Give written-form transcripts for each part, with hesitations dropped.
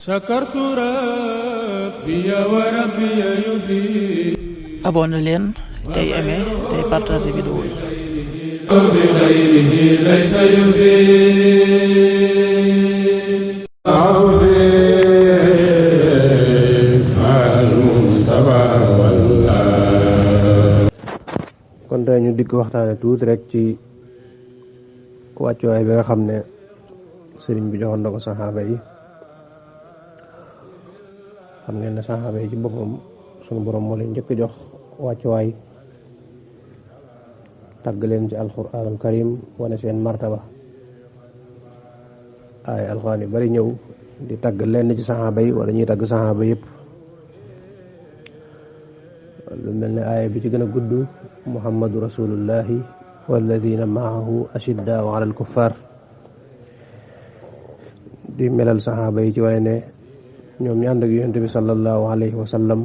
sakartu rabbiya wa rabbiya yufi abonné leen tey aimé tey partagé vidéo yi bi khayrihi laysa yufi kon tey ñu dikk waxtaane tuuti rek ci wàccuwaay bi nga xam ne sëriñ bi joxoon na ko saxaaba yi. xam ngeen ne saxaaba yi ci boppam sunu borom moo leen njëkk jox wàccuwaay tagg leen ci alquranul karim wane seen martaba ay alquran yu bari ñëw di tagg lenn ci saxaaba yi wala ñuy tagg saxaaba yëpp. lu mel ne aaya bi ci gën a gudd muhammadu rasulullahi walladina maahu ashiddaau ala alkuffar di melal saxaaba yi ci wane ne ñoom ñu ànd ak yonent bi sallallahu alayhi wa sallam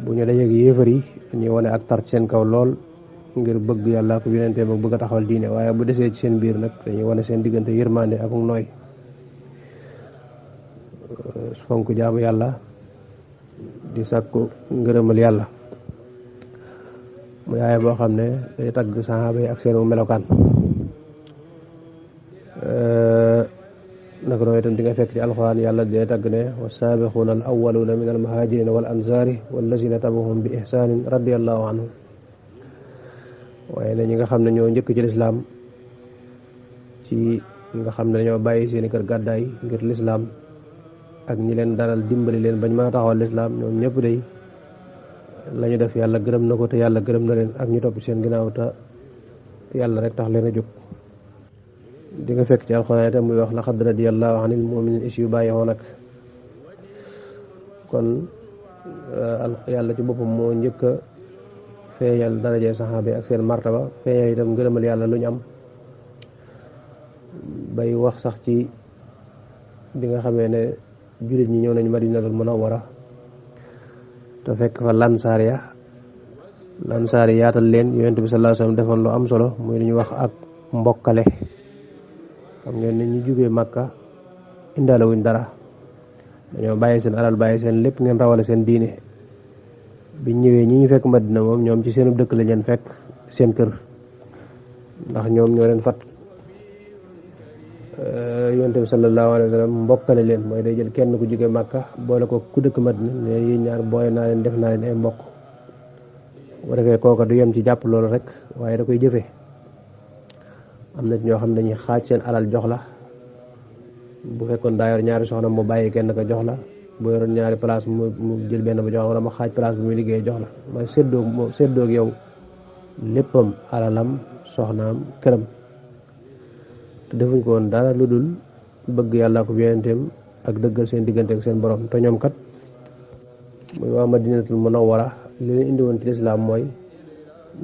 bu ñu dajeeg yéefar yi dañuy wane ak tar ci seen kaw lool ngir bëgg yàlla ko yonenteem ak bëgg a taxawal diine, waaye bu desee ci seen biir nag dañuy wane seen diggante yërmande ak nooy fonk jaamu yàlla di sàkku ngërëmal yàlla. muy aaya boo xam ne day tagg saxaaba yi ak seenu melokaan. naka noonu itam di nga fekk ci alxuraan yàlla day tagg ne wassaabiquuna al awwaluuna min al muhaajiriina wal ansaari wallazina tabauhum bi ihsaanin radiyallahu anhum. waaye ne ñi nga xam ne ñoo njëkk ci lislaam ci ñi nga xam ne dañoo bàyyi seeni kër gàddaay ngir lislaam ak ñi leen dalal dimbali leen bañ mën a taxawal lislaam, ñoom ñëpp day lañu def yàlla gërëm na ko te yàlla gërëm na leen, ak ñu topp seen ginnaaw te yàlla rek tax leen a jóg. di nga fekk ci alxuraan itam muy wax laqad radiyallahu anil mu'miniina iz yubaayi'uunaka. kon yàlla ci boppam moo njëkk a feeñal darajee saxaaba yi ak seen martaba, feeñal itam ngërëmal yàlla lu ñu am, bay wax sax ci bi nga xamee ne jullit ñi ñëw nañ madinatul munawwara te fekk fa lansaar yi yaatal leen. yonent bi sallallahu alayhi wasallam defoon lu am solo muy lu ñu wax ak mbokkale. xam ngeen ne ñu jógee Makka indaale wuñ dara, dañoo bàyyi seen alal bàyyi seen lépp ngeen rawale seen diine. biñ ñëwee ñi ñu fekk Madina moom ñoom ci seenu dëkk la leen fekk seen kër, ndax ñoom ñoo leen fat. yonent bi sallallahu alayhi wa sallam mbokkale leen, mooy day jël kenn ku jógee Makka boole ko ku dëkk Madina ne yéen ñaar boole naa leen, def naa leen ay mbokk. bu defee kooka du yem ci jàpp loolu rek, waaye da koy jëfee. am na ñoo xam ne dañuy xaaj seen alal jox la. bu fekkoon daa yor ñaari soxna mu bàyyi kenn ko jox la, bu yoroon ñaari place mu jël benn ba jox la, wala mu xaaj place bu muy liggéey jox la. mooy séddoog yow léppam, alalam, soxnaam, këram. te defuñ ko woon dara lu dul bëgg yàlla ko yonenteem ak dëggal seen diggante ak seen borom. te ñoom kat muy waa Madinatul Munawwara li leen indi woon ci lislaam mooy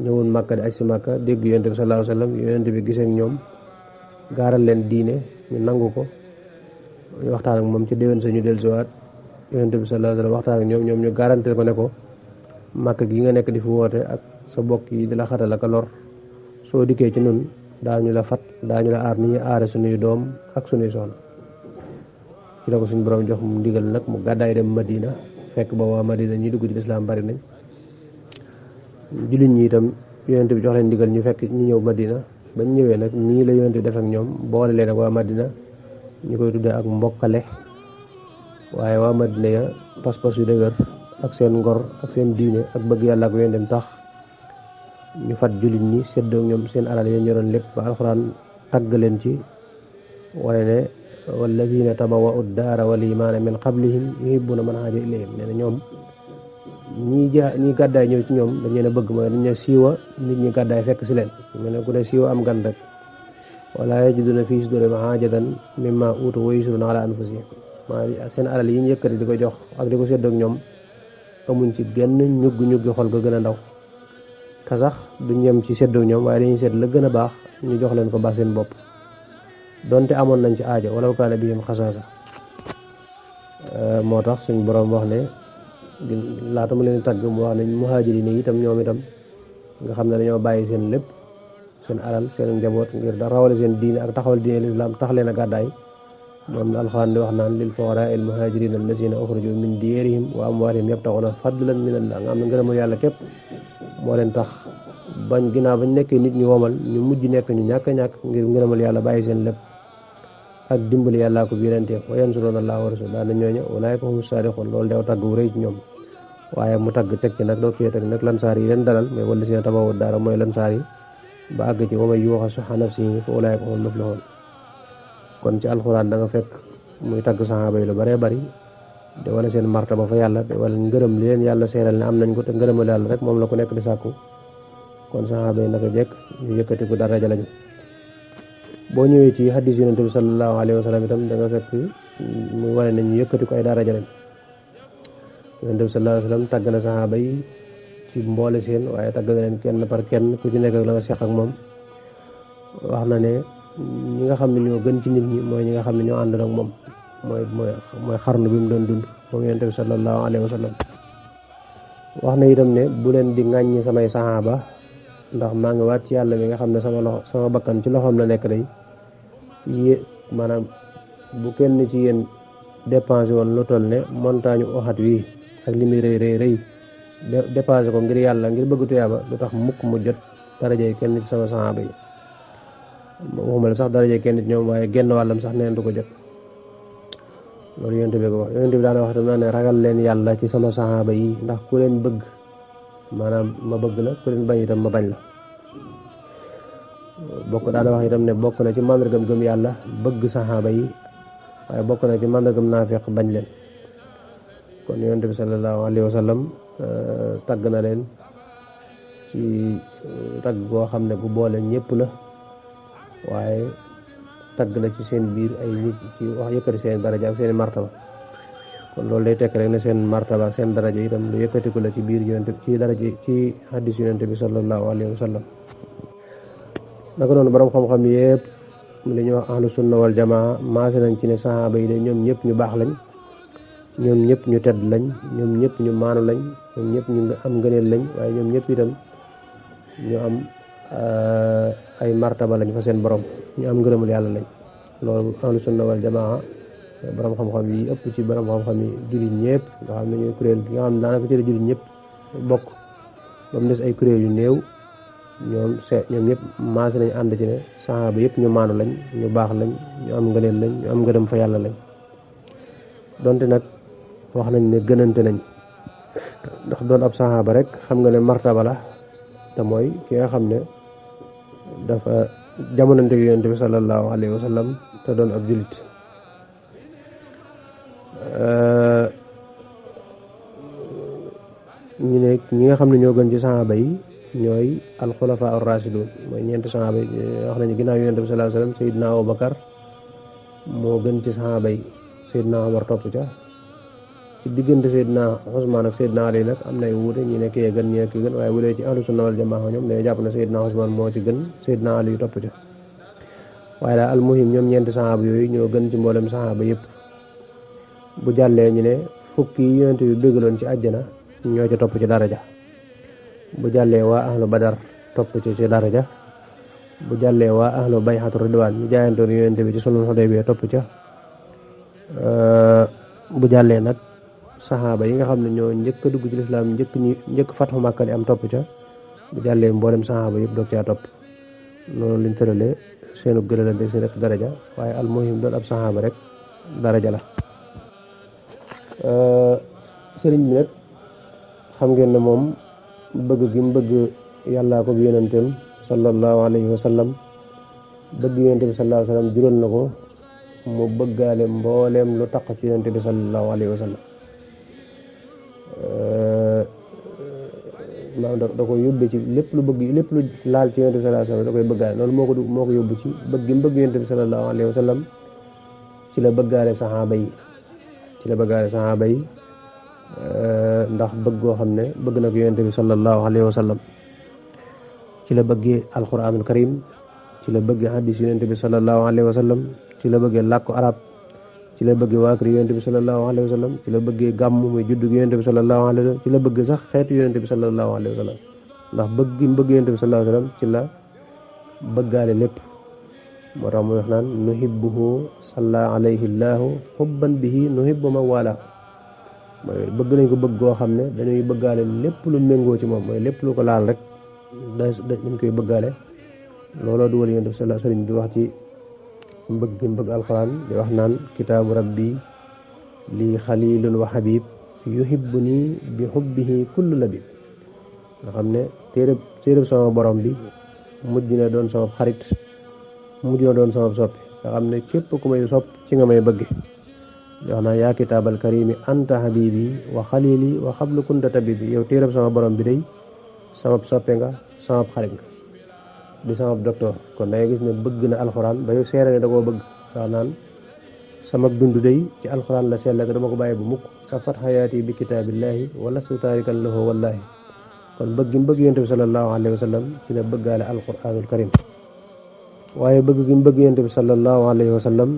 ñëwoon Makka di aj si Makka, dégg yonent bi sallallahu alayhi wasallam, yonent bi gisee ak ñoom gaaral leen diine, ñu nangu ko. ñu waxtaan ak moom ci déwén sa ñu dellusiwaat, yonent bi sallallahu alayhi wasallam waxtaan ak ñoom ñu garantir ko ne ko Makka gi nga nekk di fi woote ak sa bokk yi di la xatal ak lor, soo dikkee ci nun daañu la fat, daañu la aar ni ñuy aare suñuy doom ak suñuy soxna. ci la ko suñu borom jox mu ndigal nag mu gàddaay dem Madina, fekk ba waa Madina ñi dugg ci lislaam bari nañ. jullit ñi itam yonent bi jox leen ndigal ñu fekk ñu ñëw Madina. bañ ñëwee nag nii la yonent bi def ak ñoom, boole leen ak waa Madina, ñu koy tuddee ak mbokkale. waaye waa Madina ya pas-pas yu dëgër ak seen ngor ak seen diine ak bëgg yàlla ak yonentam tax ñu fat jullit ñi, séddoo ñoom seen alal yi ñoroon lépp. ba alxuraan tagg leen ci wane ne walladina tabawwa'u ad-daara wal iimaana min qablihim yuhibbuuna man haajara ilayhim. nee na ñoom ñi gàddaay ñëw ci ñoom dañ leen a bëgg, mooy dañ ne siiwa nit ñi gàddaay fekk si leen, mu ne ku ne siiwa am gan rek. wala yajiduna fii sudurihim haajatan mimmaa uutuu wa yu'thiruuna alaa anfusihim. maa seen alal yi ñu yëkkati di ko jox ak di ko séddoo ak ñoom amuñ ci genn ñuggi xol ga gën a ndaw. te sax duñ yem ci séddoo ak ñoom, waaye dañuy seet la gën a baax ñu jox leen ko baax seen bopp, donte amoon nañ ci aajo walaw kaana bihim xasaasa. moo tax suñ borom wax ne laata mu leen tagg mu wax ne muhaajiriin yi itam ñoom itam nga xam ne dañoo bàyyi seen lépp, seen alal, seen njaboot ngir da rawale seen diine ak taxawal diine lislaam tax leen a gàddaay. moom la alxuraan di wax naan lil fuqaraa al muhaajiriina allazina uxriju min diyarihim wa amwaalihim yabtaxuuna fadlan min allah nga xam ne ngërëmal yàlla képp moo leen tax bañ ginnaaw bañ nekkee nit ñu womal ñu mujj nekk ñu ñàkk a ñàkk ngir ngërëmal yàlla bàyyi seen lépp ak dimbali yàllaa ko yonenteem wa yansuruuna allaha wa rasuulahu daana ñooña ulaa'ika humu saadiquun loolu dew tagg wu rëy ci ñoom waaye mu tagg teg ci nag doo cee teg nag lansaar yi leen dalal mais wala seen tabawu daara mooy lansaar yi ba àgg ci wa man yuuqa shuhha nafsihi fa ulaa'ika humul muflihuun kon ci alxuraan da nga fekk muy tagg saxaaba yi lu bëree bëri de wane seen martaba fa yàlla de wala ngërëm li leen yàlla seeral ne am nañ ko te ngërëmal yàlla rek moom la ko nekk di sàkku kon saxaaba yi naka jekk ñu yëkkati ko daraja lañu boo ñëwee ci hadis yonente bi sallallahu alayhi wa sallam itam da nga fekk muy wane ne ñu yëkkati ko ay daraja lañ yonente bi sallallahu alayhi wa sallam tàgg na saxaaba yi ci mboole seen waaye tàgg na leen kenn par kenn ku ci nekk ak la nga seq ak moom wax na ne ñi nga xam ne ñoo gën ci nit ñi mooy ñi nga xam ne ñoo ànd ak moom mooy xarnu bi mu doon dund moom yonente bi sallallahu alayhi wa sallam wax na itam ne bu leen di ŋàññi samay saxaaba ndax maa ngi waat ci yàlla mi nga xam ne sama bakkan ci loxoom la nekk day maanaam bu kenn ci yéen dépensé woon lu toll ne montagne Uhud wi ak li muy rëy dépensé ko ngir yàlla ngir bëgg tuyaaba du tax mukk mu jot darajey kenn ci sama saxaaba yi waxuma la sax darajey kenn ci ñoom waaye genn wàllam sax neen du ko jot loolu yonent bi ko wax yonent bi daana wax tam naa ne ragal leen yàlla ci sama saxaaba yi ndax ku leen bëgg maanaam ma bëgg la ku leen bañ itam ma bañ la daana wax itam ne bokk na ci màndargam gëm yàlla bëgg saxaaba yi waaye bokk na ci màndargam naafiq bañ leen kon yonent bi sallallahu alayhi wa sallam tagg na leen ci tagg koo xam ne bu boole ñëpp la waaye tagg na ci seen biir ay nit ci wax yëkkati seen daraja ak seen martaba kon loolu day tekk rek ne seen martaba ak seen daraja itam lu yëkkatiku la ci biir yonent ci daraja ci hadis yonent bi sallallahu alayhi wa sallam naka noonu borom xam-xam yëpp li ñuy wax ahlu sunna wal jamaa maase nañ ci ne saxaaba yi de ñoom ñëpp ñu baax lañ ñoom ñëpp ñu tedd lañ ñoom ñëpp ñu maanu lañ ñoom ñëpp ñu am ngëneel lañ waaye ñoom ñëpp itam ñu am ay martaba lañ fa seen borom ñu am ngërëmul yàlla lañ loolu ahlu sunna wal jamaa borom xam-xam yi ëpp ci borom xam-xam yi jullit ñëpp nga xam ne ñooy kuréel gi nga xam ne daanaka ci la jullit ñëpp bokk ba mu des ay kuréel yu néew ñoom ñëpp maase nañ ànd ci ne saxaaba yëpp ñu maanu lañ ñu baax lañ ñu am ngëneel lañ ñu am ngërëm fa yàlla lañ donte nag wax nañ ne gënante nañ ndax doon ab saxaaba rek xam nga ne martaba la te mooy ki nga xam ne dafa jamonante gi yonent bi sallallahu alayhi wa sallam te doon ab jullit ñu ne ñi nga xam ne ñoo gën ci saxaaba yi ñooy alxulafaa ar-raashidun mooy ñeenti saxaaba yi wax nañu ginnaaw yonent bi sallallahu alayhi wa sallam Seydina Abubakar moo gën ci saxaaba yi Seydina Omar topp ca ci diggante Seydina Usmaan ak Seydina Ali nag am nay wuute ñi ne kii gën ñi ne kii gën waaye bu dee ci ahlu sunna wal jamaa ñoom dañoo jàpp ne Seydina Usmaan moo ci gën Seydina Ali topp ca waaye daal almuhim ñoom ñeenti saxaaba yooyu ñoo gën ci mboolem saxaaba yëpp bu jàllee ñu ne fukki yi yonent bi bégaloon ci àjjana ñoo ca topp ci daraja bu jàllee waa ahlu badar topp ci daraja bu jàllee waa ahlu bayxatu ridwaan ñu jaayantoon yonent bi ci sulhul Hudaybiya topp ca bu jàllee nag saxaaba yi nga xam ne ñoo njëkk a dugg ci lislaam njëkk fatxu Makka di am topp ca bu jàllee mboolem saxaaba yëpp doog caa topp noonu liñ tëralee seenu gënalante seen rek daraja waaye almuhim doon ab saxaaba rek daraja la sëriñ bi nag xam ngeen ne moom bëgg gi mu bëgg yàllaa ko bi yonenteem sallallahu alayhi wa sallam bëgg yonente bi sallallahu alayhi wa sallam jural na ko mu bëggaale mbooleem lu taq ci yonente bi sallallahu alayhi wa sallam da koy yóbbe ci lépp lu bëgg lépp lu laal ci yonente bi sallallahu alayhi wa sallam da koy bëggaale loolu moo ko yóbbu ci bëgg gi mu bëgg yonente bi sallallahu alayhi wa sallam ci la bëggaale saxaaba yi ndax bëgg goo xam ne bëgg na ko yonente bi sallallahu alayhi wa sallam ci la bëggee alquranul karim ci la bëggee hadis yonente bi sallallahu alayhi wa sallam ci la bëggee làkku arab ci la bëggee waa kër yonente bi sallallahu alayhi wa sallam ci la bëggee gàmm muy juddu yonente bi sallallahu alayhi wa sallam ci la bëgg sax xeetu yonente bi sallallahu alayhi wa sallam ndax bëgg gi mu bëgg yonente bi sallallahu alayhi wa sallam ci la bëggaale lépp moo tax muy wax naan nuhibbuhu salla alayhi llaahu xubban bihi nuhibbu man wala mooy bëgg nañ ko bëgg goo xam ne dañuy bëggaale lépp lu méngoo ci moom mooy lépp lu ko laal rek dañ koy bëggaale looloo dugal yonent bi sallallahu alayhi wa sallam di wax ci mbëgg gi mbëgg alquran di wax naan kitaabu rabbi lii xalilun wa habib yuhibbu nii bi hubbihi kullu labib nga xam ne téereb sama borom bi mujj na doon sama xarit mujj na doon sama soppi nga xam ne képp ku may sopp ci nga may bëgge di wax naa yaa kitaabal karimi anta habibi wa xalili wa xablu kunta tabibi yow téereb sama borom bi day sama soppe nga sama xarit nga di sama docteur kon dangay gis ne bëgg na alxuraan ba yow seere ne da koo bëgg wax naan sama dund day ci alxuraan la sell te dama ko bàyyi bu mukk safat xayaati bi kitaabillahi wa lastu taarikan lahu wallahi kon bëgg gi mu bëgg yonent bi sallallahu alayhi wa sallam ci la bëggaale alquranul karim waaye bëgg gi mu bëgg yonent bi sallallahu alayhi wa sallam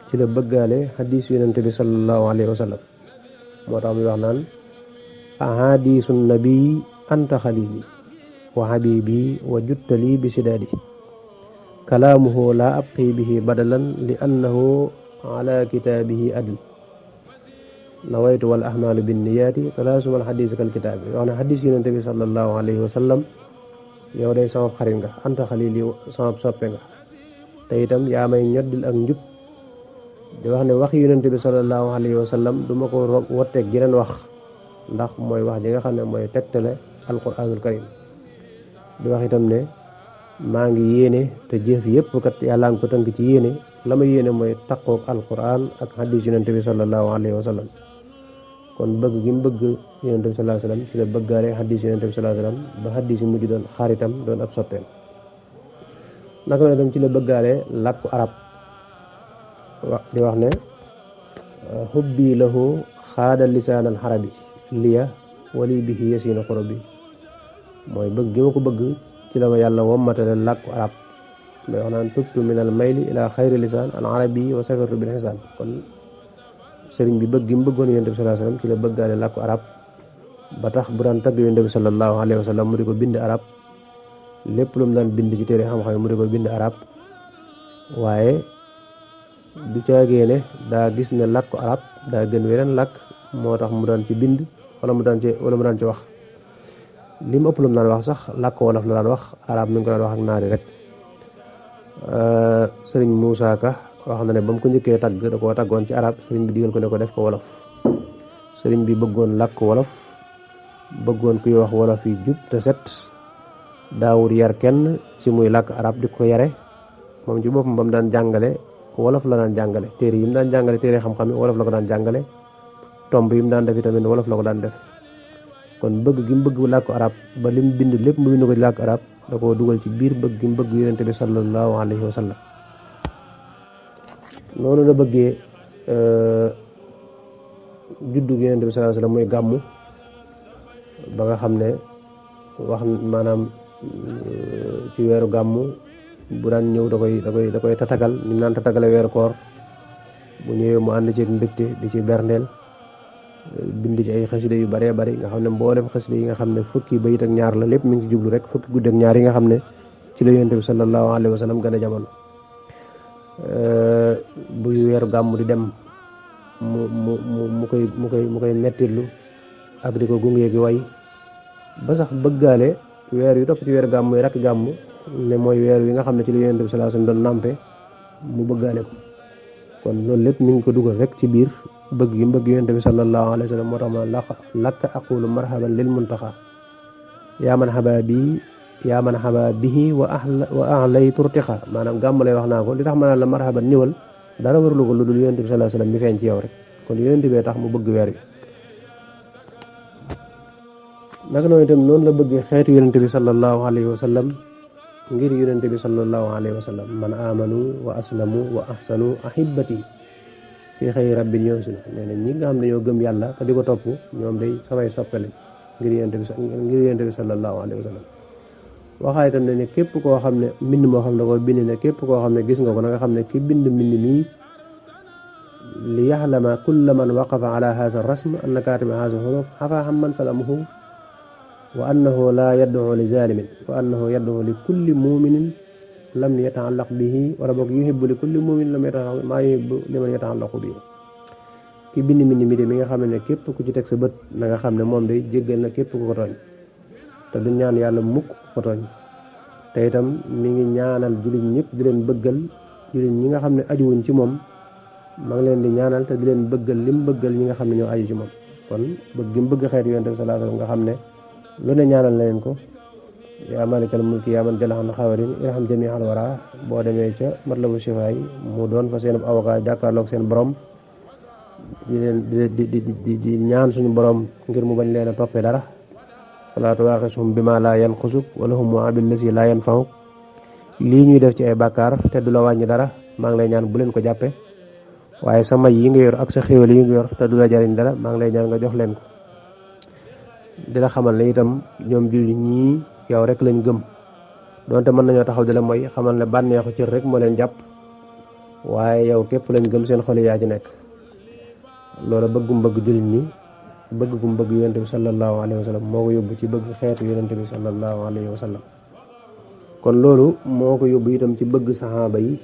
ci la bëggaale xadiis yonent bi sallallahu alayhi wa sallam moo tax muy wax naan ahadisu nabi anta xalili wa habibi wa juttali bi sidaadi kalaamuhu la abqi bihi badalan li annahu ala kitaabihi adl nawaytu wal ahmaalu binniyaati talaasumal xadiis kal kitaabi wax ne xadiis yonent bi sallallahu alayhi wa sallam yow day sama xarit nga anta xalili sama soppe nga te itam yaa may ñoddil ak njub di wax ne wax yonent bi sallallahu alayhi wa sallam du ma ko wotteeg jeneen wax ndax mooy wax ji nga xam ne mooy tegtale alquranul karim di wax itam ne maa ngi yéene te jëf yëpp kat yàlla ngi ko tënk ci yéene la ma yéene mooy taqoog alquran ak xadiis yonent bi sallallahu alayhi wa sallam kon bëgg gi mu bëgg yonent bi sallallahu alayhi wa sallam ci la bëggaale xadiis yonent bi sallallahu alayhi wa sallam ba xadiis yi mujj doon xaritam doon ab soppeem naka la dem ci la bëggaale làkku arab di wax ne hubbi lahu xaada lisaanal xarabi liya wali bihi yasina xorobi mooy bëgg gi ma ko bëgg ci la ma yàlla wommatale làkku arab mais wax naan tubtu min al mayli ila xayri lisaan al arabi wa safartu bil xisaan kon sëriñ bi bëgg gi mu bëggoon yonent bi sallallahu alayhi wa sallam ci la bëggaale làkku arab ba tax bu daan tagg yonent bi sallallahu alayhi wa sallam mu di ko bind arab lépp lu mu daan bind ci téere xam-xam mu di ko bind arab waaye du caagee ne daa gis ne làkku arab daa gën weneen làkk moo tax mu daan ci bind wala mu daan ci wax li mu ëpp lu mu daan wax sax làkk wolof la daan wax arab mi ngi ko daan wax ak naari rek sëriñ Moussa Ka wax na ne ba mu ko njëkkee tagg da koo taggoon ci arab sëriñ bi digal ko ne ko def ko wolof sëriñ bi bëggoon làkk wolof bëggoon kuy wax wolof yi jub te set daawur yar kenn ci muy làkk arab di ko yare moom ci boppam ba mu daan jàngale wolof la daan jàngale téere yi mu daan jàngale téere xam-xam yi wolof la ko daan jàngale tomb yi mu daan def tamit wolof la ko daan def kon bëgg gi mu bëgg làkku arab ba lim bind lépp mu bind ko ci làkku arab da koo dugal ci biir bëgg gi mu bëgg yonent bi sallallahu alayhi wa sallam noonu la bëggee juddu gi yonent bi sallallahu alayhi wa sallam muy gàmmu ba nga xam ne wax maanaam ci weeru gàmmu bu daan ñëw da koy tatagal ni naan tatagale weeru koor bu ñëwee mu ànd ci mbégte di ci berndeel bind ci ay xasida yu baree bari nga xam ne mboolem xasida yi nga xam ne fukki bayit ak ñaar la lépp mi ngi ci jublu rek fukki guddi ak ñaar yi nga xam ne ci la yonent bi sallallahu alayhi wa sallam gën a jamono bu weeru gàmmu di dem mu koy mettirlu ak di ko gunge gi way ba sax bëggaale weer yu topp ci weeru gàmmu yi rakk gàmmu ne mooy weer yi nga xam ne ci la yonent bi sallallahu alayhi wa sallam doon nampe mu bëggaale ko kon loolu lépp mi ngi ko dugal rek ci biir bëgg gi bëgg yonent bi sallallahu alayhi wa sallam moo tax ma lakka aqulu marhaban lil muntaxa yaa man xaba bihi wa ahlay turtixa maanaam gàmm lay wax naa ko li tax ma naan la marhaban niwal dara warlu ko lu dul yonent bi sallallahu alayhi wa sallam mi feeñ ci yow rek kon yonent bee tax mu bëgg weer wi naka noonu itam noonu la bëgg xeetu yonent bi sallallahu alayhi wa sallam ngir yonent bi sallallahu alayhi wa sallam man amanu wa aslamu wa ahsanu ahibati fi xëy rabbin yoosuna nee na ñi nga xam ne ñoo gëm yàlla te di ko topp ñoom day samay soppale ngir yonent bi sallallahu alayhi wa sallam waxaay itam ne képp koo xam ne mbind moo xam ne ko bind ne képp koo xam ne gis nga ko na nga xam ne ki bind mbind mii li yaxlama kulla man waqafa ala haza rasm anna kaatiba haza xuruf xafa xam man salamuhu wa annahu la yad'u li zalimin wa annahu yad'u li kulli muminin lam yataallaq bihi wala boog yuhibbu li kulli mu'min lam yataallaq maa yuhibbu liman yataallaqu bihi ki bind mbind mi de mi nga xam ne képp ku ci teg sa bët na nga xam ne moom day jéggal na képp ku ko tooñ te du ñaan yàlla mukk ko tooñ te itam mi ngi ñaanal jullit ñëpp di leen bëggal jullit ñi nga xam ne ajuwuñ ci moom ma ngi leen di ñaanal te di leen bëggal lim bëggal ñi nga xam ne ñoo aju ci moom kon bëgg gi mu bëgg xeetu yonent bi sallallahu alayhi wasallam nga xam ne lu ne ñaanal na leen ko yaa malikal mulki yaa man jalaxan xawarin irham jami'al wara boo demee ca matlabu shifaay mu doon fa seen avocat jàkkaarloog seen borom di leen di ñaan suñu borom ngir mu bañ leen a toppee dara fala tuwaaxisuhum bima la yanqusuk wala hum mu'abil lasi la yanfa'uk lii ñuy def ci ay bàkkaar te du la wàññi dara maa ngi lay ñaan bu leen ko jàppe waaye sa may yi nga yor ak sa xéwal yi nga yor te du la jariñ dara maa ngi lay ñaan nga jox leen ko di la xamal ne itam ñoom julli ñii yow rek lañ gëm donte mën nañoo taxaw di la mooy xamal ne bànneexu cër rek moo leen jàpp waaye yow képp lañ gëm seen xol yaa ci nekk loolu bëggum bëgg jullit ñi bëggum bëgg yonent bi sallallahu alayhi wa sallam moo ko yóbbu ci bëgg xeetu yonent bi sallallahu alayhi wa sallam kon loolu moo ko yóbbu itam ci bëgg saxaaba yi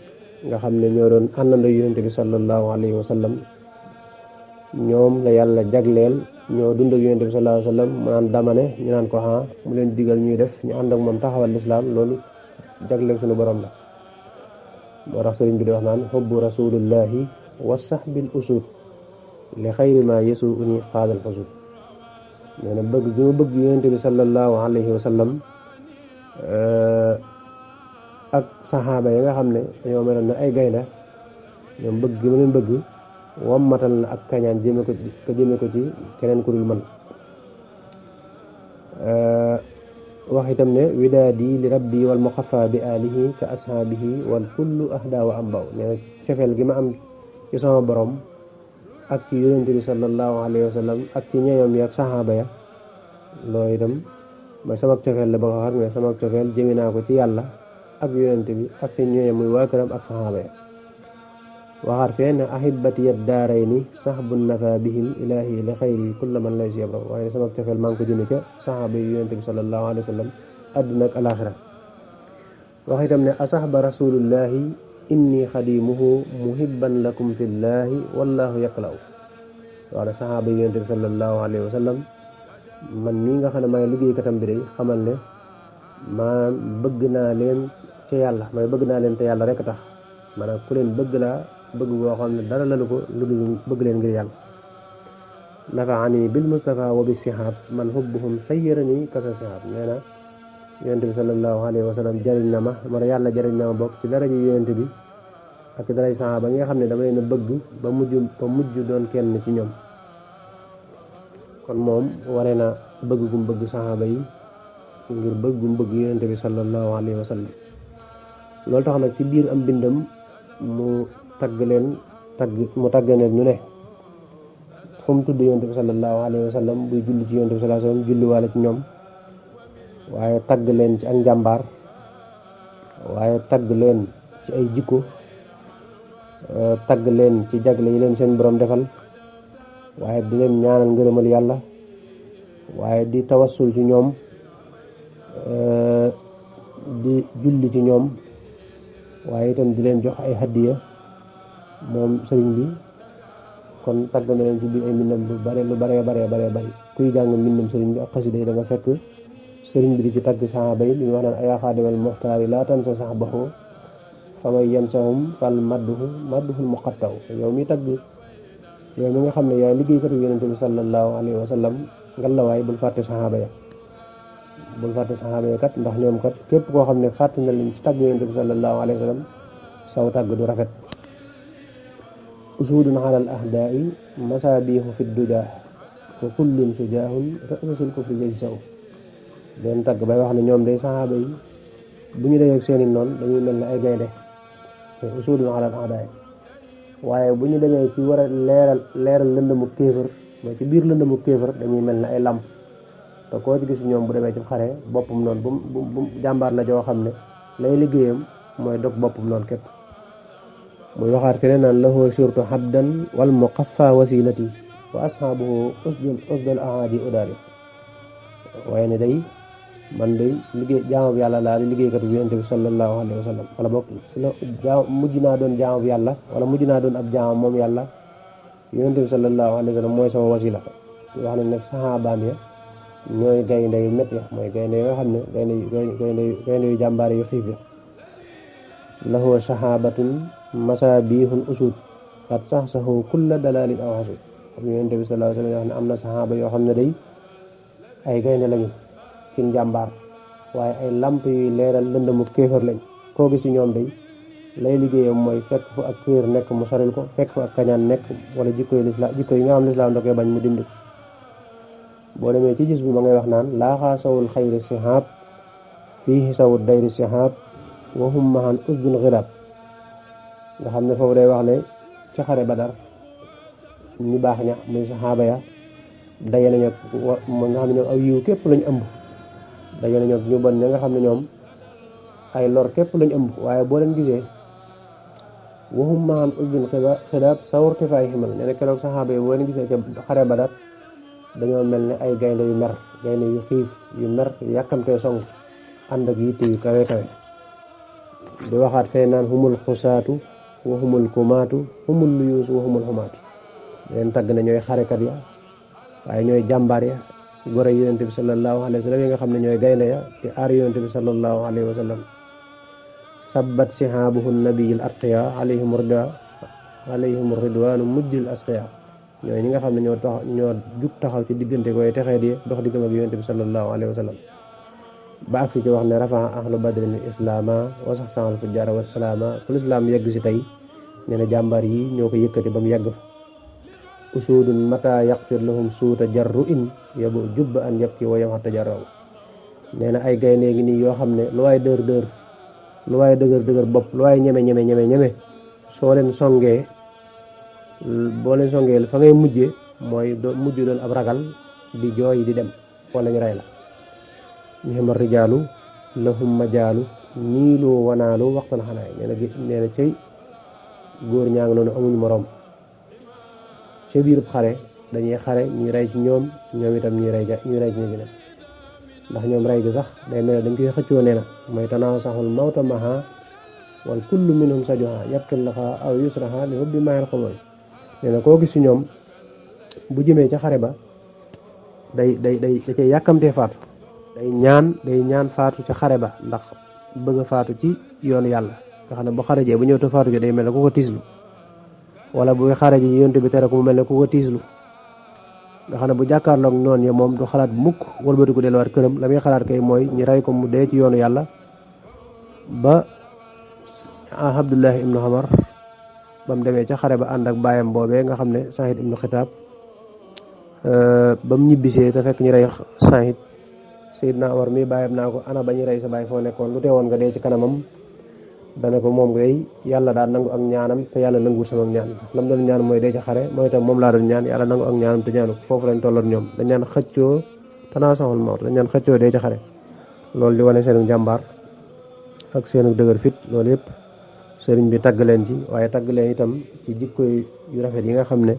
nga xam ne ñoo doon àndandoo yonent bi sallallahu alayhi wa sallam ñoom la yàlla jagleel ñoo dund ak yonent bi sallallahu alayhi wa sallam mu naan damane ñu naan ko mu leen digal ñuy def ñu ànd ak moom taxawal lislaam loolu jagleel suñu borom la moo tax sëriñ bi di wax naan xubbu rasulillahi wa sahbil usud li xayri ma yesu uni xaadal fasud nee na bëgg gi ma bëgg yonent bi sallallahu alayhi wa sallam ak saxaaba yi nga xam ne dañoo meloon ne ay gaynde ñoom bëgg gi ma leen bëgg wammatal na ak kañaan jëme ko ci keneen ku dul man wax itam ne widaadi li rabbi wal muxafa bi alihi ka ashaabihi wal kullu ahda wa ambaw nee na cofeel gi ma am ci sama borom ak ci yonent bi sallallahu alayhi wa sallam ak ci ñeñom yi ak saxaaba ya loolu itam mooy sama cofeel la ba ko xam ne sama cofeel jëme naa ko ci yàlla ak yonent bi ak ci ñeñom muy waa këram ak saxaaba ya waxaat fee ne ahibati ad-daarayni sahbun nafa bihim ilahi li xayri kulla man laysa yabra waaye sama cofeel maa ngi ko jëme ca saxaaba yi yonent bi sallallahu alayhi wa sallam adduna ak alaxira wax itam ne asahba rasulullahi inni xadimuhu muhibban lakum fillahi wallahu yaqlaw waaw saxaaba yi yonent bi sallallahu alayhi wa sallam man mii nga xam ne maay liggéeykatam bi day xamal ne maanaam bëgg naa leen ca yàlla may bëgg naa leen te yàlla rek tax maanaam ku leen bëgg laa bëgg boo xam ne dara lalu ko lu dul bëgg leen ngir yàlla nafaani bil mustafa wa bi sihab man hubbuhum sayyarani kasa sihab nee na yonent bi sallallahu alayhi wa sallam jariñ na ma yàlla jariñ na ma bokk ci daraja yonent bi ak ci daraja saxaaba yi nga xam ne dama leen a bëgg ba mujj doon kenn ci ñoom kon moom waree na bëgg gum bëgg saxaaba yi ngir bëgg gum bëgg yonent bi sallallahu alayhi wa sallam loolu tax nag ci biir am bindam mu tagg leen ñu ne fu mu tudd yonent bi sallallahu alayhi wa sallam buy julli ci yonent bi sallallahu alayhi wa sallam julli waale ci ñoom waaye tagg leen ci ak njàmbaar waaye tagg leen ci ay jikko tagg leen ci jagle yi leen seen borom defal waaye di leen ñaanal ngërëmal yàlla waaye di tawassul ci ñoom di julli ci ñoom waaye itam di leen jox ay hadiya moom sëriñ bi kon tagg na leen ci biir ay mbindam lu bare kuy jàng mbindam sëriñ bi ak xasida yi da nga fekk sëriñ bi di ci tagg saxaaba yi li ñu wax naan ayaa xaadimal muxtaari laa tansa saxbahu fa may yansahum fal madduhul muqattaw yow mi tagg yow mi nga xam ne yaay liggéeykatu yonente bi sallallahu alayhi wa sallam ngalawaay bul fàtte saxaaba ya kat ndax ñoom kat képp koo xam ne fàtte na leen ci tagg yonente bi sallallahu alayhi wa sallam saw tagg du rafet usudun ala al ahdaai masaabihu fi duja wa kullun sujaahun rasul kufri jëj saw leen tagg bay wax ne ñoom day saxaaba yi bu ñu dee ak seeni noon dañuy mel ne ay gaynde te usudun ala al ahdaai waaye bu ñu demee ci war a leeral lëndëmu kéefër mooy ci biir lëndëmu kéefër dañuy mel ne ay lamp te koo ci gis ñoom bu demee ci xare boppam noonu bu jàmbaar la joo xam ne lay liggéeyam mooy dog boppam noonu képp muy waxaat ci naan lahu shurtu habdan wal muqaffa wasilati wa ashaabuhu usdul ahaadi udaali waaye ne day man de liggéey jaamu yàlla laa di liggéeykatu yonent bi sallallahu alayhi wa sallam wala boog mujj naa doon jaamu yàlla wala mujj naa doon ab jaamu moom yàlla yonent bi sallallahu alayhi wa sallam mooy sama wasila wax nañ nag saxaabaam ya ñooy gaynde yu métti ya mooy gaynde yoo xam ne gaynde yu jàmbaare yu xiif ya lahu saxaabatun masaabihun usud qad saxsaxu kulla dalalin aw xasud xam yonent bi sallallahu alayhi wa sallam yoo xam ne am na saxaaba yoo xam ne day ay gaynde lañu ci njàmbaar waaye ay lamp yuy leeral lëndëmu kéefër lañ koo gis ci ñoom day lay liggéeyam mooy fekk fu ak kéer nekk mu soril ko fekk fu ak kañaan nekk wala jikko yi nga xam lislaam da koy bañ mu dindi ko boo demee ci gis bi ma ngay wax naan laaxaa sawul xayri sihaab fii sawul dayri sihaab waxum mahan usbun xirab nga xam ne foofu day wax ne ci xare Badar ñu baax ña muy saxaaba ya daje nañu nga xam ne ñoom aw yiw képp lañu ëmb daje nañu ñu bon ña nga xam ne ñoom ay lor képp lañu ëmb waaye boo leen gisee waxum mahan usbun xirab sawur tifaay ximal nee na keroog saxaaba yi boo leen gisee ca xare Badar dañoo mel ne ay gaynde yu mer gaynde yu xiif yu mer yàkkamtee song ànd ak yitte yu kawe kawe di waxaat fee naan humul xusaatu wa humul kumaatu humul luyuus wa humul xumaatu leen tagg na ñooy xarekat ya waaye ñooy jàmbaar ya gore yonent bi sallallahu alayhi wa sallam yi nga xam ne ñooy gaynde ya te aar yonent bi sallallahu alayhi wa sallam sabbat sihaabuhu nabiyil atqiya alayhim ridwaanu mujjil asqiya ñooy ñi nga xam ne ñoo jug taxaw ci diggante koy texee di dox diggam ak yonent bi sallallahu alayhi wa sallam ba agsi ci wax ne rafaa ahlu badrin islaama wa sax sanal fu jara wa salaama fu lislaam yegg si tey nee na jàmbaar yi ñoo ko yëkkati ba mu yegg fa usudun mata yaqsir lahum suuta jarru in yabu jubba an yabki wa yamxata jarraw nee na ay gaynde ngi nii yoo xam ne lu waay dër lu waay dëgër bopp lu waay ñeme soo leen songee boo leen songee fa ngay mujjee mooy mujj doon ab ragal di jooy di dem wala ñu rey la ñihima rijaalu lahum majaalu niilu wanaalu waxtan xanaay nee na cay góor ñaa ngi noonu amuñ moroom ca biirub xare dañuy xare ñuy rey ci ñoom itam ñuy rey ci ñu des ndax ñoom rey gi sax day mel dañ koy xëccoo nee na mooy tanaa saxul mawta maha wal kullu minhum sajoha yabqil laxa aw yusraha li hubbi maayal xamooy nee na koo gis ci ñoom bu jëmee ca xare ba da cay yàkkamtee faatu day ñaan faatu ca xare ba ndax bëgg a faatu ci yoonu yàlla nga xam ne bu xare jee bu ñëw te faatu ji day mel ne ku ko tiislu wala bu xare ji yonte bi tere ko mu mel ne ku ko tiislu nga xam ne bu jàkkaarloog noonu ya moom du xalaat mukk wëlbatiku delluwaat këram la muy xalaat kay mooy ñu rey ko mu dee ci yoonu yàlla ba Abdullah ibnu Umar ba mu demee ca xare ba ànd ak baayam boobee nga xam ne Saïd ibnu Xitaab ba mu ñibbisee te fekk ñu rey Saïd Seydina Umar mi baayam naa ko ana ba ñu rey sa baay foo nekkoon lu teewoon nga dee ci kanamam dana ko moom ngay yàlla daal nangu ak ñaanam te yàlla nangu sama ñaan lam doon ñaan mooy dee ci xare mooy itam moom laa doon ñaan yàlla nangu ak ñaanam te ñaanu foofu lañ tolloon ñoom dañ ñaan xëccoo tanaa saxul mawt dañ ñaan xëccoo dee ci xare loolu di wane seenu jàmbaar ak seenu dëgër fit loolu yëpp sëriñ bi tagg leen ci waaye tagg leen itam ci jikko yu rafet yi nga xam ne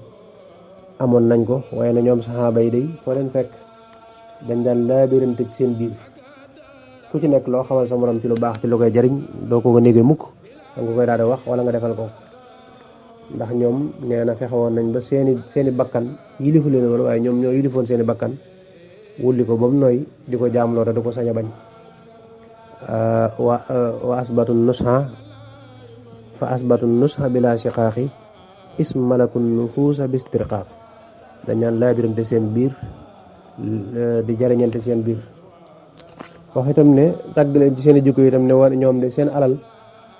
amoon nañ ko waaye na ñoom saxaaba yi day foo leen fekk dañ daan laabirante ci seen biir ku ci nekk loo xamal sa morom ci lu baax ci lu koy jariñ doo ko négee mukk danga koy daal di wax wala nga defal ko ndax ñoom nee na fexe woon nañ ba seeni bakkan yilifu leen woon waaye ñoom ñoo yilifoon seeni bakkan wulli ko ba mu nooy di ko jaamloo te du ko sañ a bañ wa asbatu nusha fa asbatu nusha bila shiqaaqi ism malakun nufuusa bistirqaaq dañ naan laabirante seen biir di jariñante seen biir wax itam ne tàgg leen ci seen i jikko itam ne war ñoom de seen alal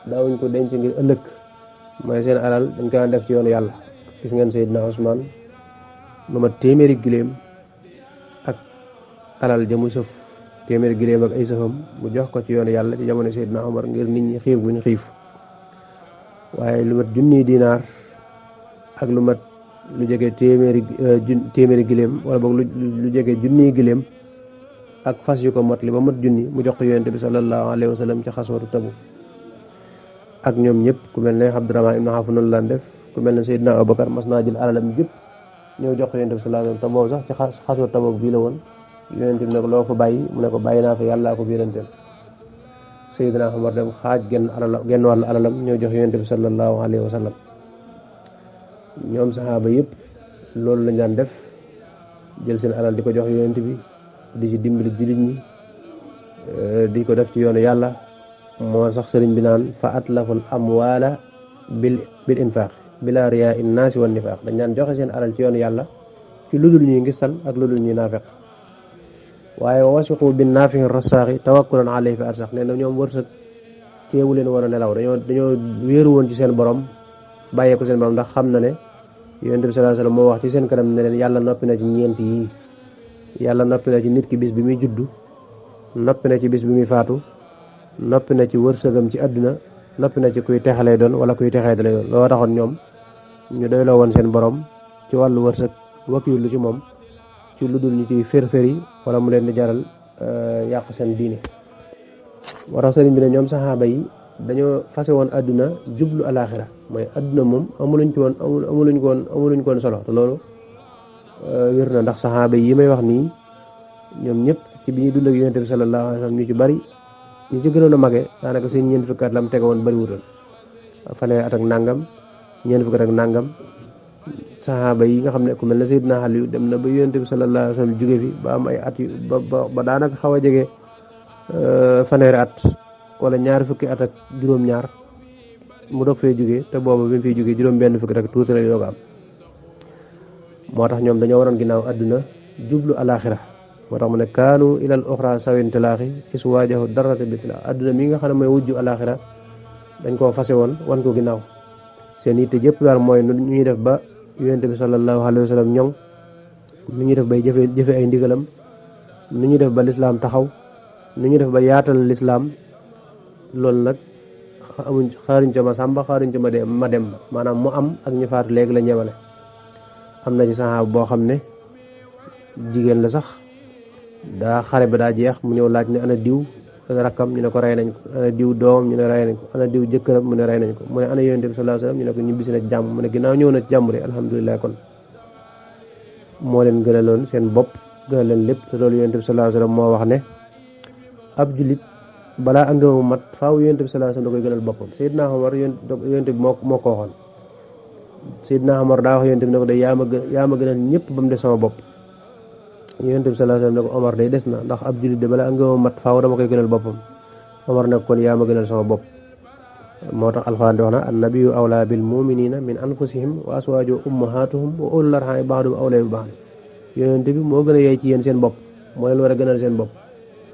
daawuñ ko denc ngir ëllëg mooy seen alal dañ koy def ci yoonu yàlla gis ngeen Seydina Ousmane lu ma téeméeri giléem ak alal ja mu sëf téeméeri giléem ak ay sëfam mu jox ko ci yoonu yàlla ci jamono Seydina Omar ngir nit ñi xiif buñ xiif waaye lu mat junniy dinaar ak lu mat lu jege téeméeri giléem wala boog lu jege junniy giléem ak fas yu ko mot li ba mat junni mu jox ko yonent bi sallallahu alayhi wa sallam ci xaswatu Tabuk ak ñoom ñëpp ku mel ne Abdurahmaan ibn Awf noonu laan def ku mel ne Seydina Abubakar mas naa jël alalam yëpp ñëw jox ko yonent bi sallallahu alayhi wa sallam te boobu sax ci xaswatu Tabuk bii la woon yonent bi ne ko loo fa bàyyi mu ne ko bàyyi naa fa yàllaa ko yonenteem Seydina Omar dem xaaj genn wàllu alalam ñoo jox yonent bi sallallahu alayhi wa sallam. ñoom saxaaba yëpp loolu lañ daan def, jël seen alal di ko jox yonent bi, di ci dimbali jullit ñi, di ko def ci yoonu yàlla. moo sax sëriñ bi naan fa atlaful amwaala bil infaq bila riyaa in naasi wan nifaaq, dañ daan joxe seen alal ci yoonu yàlla ci lu dul ñuy ngisal ak lu dul ñuy naafeq. waaye wasiqu bin naafihi rasaaxi tawakkulan alayhi fi arsax, nee na ñoom wërsëg teewu leen war a nelaw, dañoo wéeru woon ci seen borom, bàyyee ko seen borom, ndax xam na ne yonent bi sallallahu alayhi wasallam moo wax ci seen kanam ne leen yàlla noppi na ci ñeent yii. yàlla noppi na ci nit ki bis bi muy juddu, noppi na ci bis bi muy faatu, noppi na ci wërsëgam ci àdduna, noppi na ci kuy texalee doon wala kuy texee dalay doon. loo taxoon ñoom ñu doyloo woon seen borom ci wàllu wërsëg, wakiilu ci moom ci lu dul ñu ciy fër-fëri wala mu leen di jaral yàq seen diine. moo tax sëriñ bi ne ñoom saxaaba yi dañoo fase woon àdduna jublu alaaxira, mooy àdduna moom amuluñ ko woon solo. te loolu wér na, ndax saxaaba yi may wax nii ñoom ñëpp ci bi ñuy dund ak yonent bi sallallahu alayhi wa sallam ñu ci bari, ñu ci gënoon a mage daanaka seen ñeent fukki at la mu tege woon bari wutoon, fanweeri at ak nangam, ñeent fukki at ak nangam. saxaaba yi nga xam ne ku mel ne Seydina Ali dem na ba yonent bi sallallahu alayhi wa sallam jóge fi ba am ay at yu ba daanaka xaw a jege fanweeri at wala ñaari fukki at ak juróom-ñaar mu doog fee jóge, te booba bi mu fiy jóge juróom-benn fukki rek tuuti la doog am. moo tax ñoom dañoo waroon ginnaaw àdduna jublu alaaxira. moo tax mu ne kaanu ilal uxra sawin tilaaxi is waajahu darata bi tilaax, àdduna mi nga xam ne mooy wujju alaaxira dañ koo fase woon wan ko ginnaaw. seen yitte jëpp daal mooy nu ñuy def ba yonent bi sallallahu alayhi wa sallam ñoŋ, nu ñuy def bay jëfe ay ndigalam, nu ñuy def ba lislaam taxaw, nu ñuy def ba yaatal lislaam. loolu nag amuñ xaaruñ ca ma sàmba xaaruñ ca ma dem maanaam mu am ak ñu faatu léegi la ñemale. am na ci saxaaba boo xam ne jigéen la sax, daa xare ba daa jeex mu ñëw laaj ne ana diw rakkam, ñu ne ko rey nañ ko. ana diw doomam, ñu ne rey nañ ko. ana diw jëkkëram, mu ne rey nañ ko. mu ne ana yonent bi sallallahu alayhi wasallam, ñu ne ko ñibbisi na ci jàmm. mu ne ginnaaw ñëw na ci jàmm de alhamdulilah, kon moo leen gënaloon seen bopp, gënal leen lépp. te loolu yonent bi sallallahu alayhi wasallam moo wax ne ab julit balaa ak ngëmam mat faaw yonent bi sallallahu alayhi wasallam da koy gënal boppam. Seydina Omar yonent bi moo ko waxoon. Seydina Omar daa wax yonent bi ne ko day yaa ma gënal ñëpp ba mu des sama bopp. yonent bi sallallahu alayhi wasallam ne ko Omar day des na, ndax ab julit de balaa ak ngëmam mat faaw dama koy gënal boppam. Omar ne kon yaa ma gënal sama bopp. moo tax alxuraan di wax na annabiyyu awlaa bil mu'minina min anfusihim wa aswaaju ummahatuhum wa ulul arhami ba'duhum awlaa bi ba'd. yonent bi moo gën a yey ci yéen seen bopp, moo leen war a gënal seen bopp.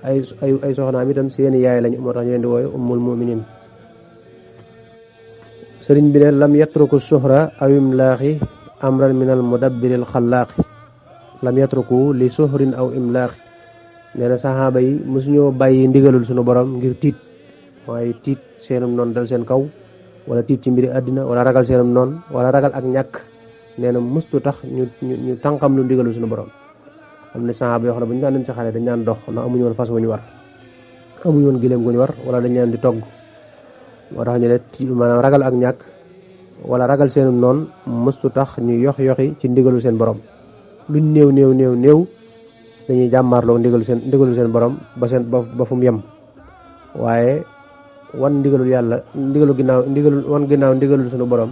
ay soxnaam itam seeni yaay lañu, moo tax ñu leen di wooye ummul mu'minin. sëriñ bi ne lam yatruku suhra aw imlaaxi amran min al mudabbiril xallaaqi, lam yatruku li suhrin aw imlaaxi. nee na saxaaba yi mosuñoo bàyyi ndigalul suñu borom ngir tiit, waaye tiit seenum noon dal seen kaw, wala tiit ci mbiri àddina, wala ragal seenum noon, wala ragal ak ñàkk. nee na mustu tax ñu tànqam lu ndigalul suñu borom. am na saxaaba yoo xam ne bu ñu daan dem ci xale dañ daan dox, ndax amuñu woon fas wu ñu war, amuñu woon gileem gu ñu war, wala dañ leen di togg. moo tax ñu ne maanaam ragal ak ñàkk wala ragal seenum noon mustu tax ñu yoxi ci ndigalul seen borom. luñ néew dañuy jàmmaarloo ndigalul seen borom ba fu mu yem. waaye wan ndigalul yàlla ndigalul suñu borom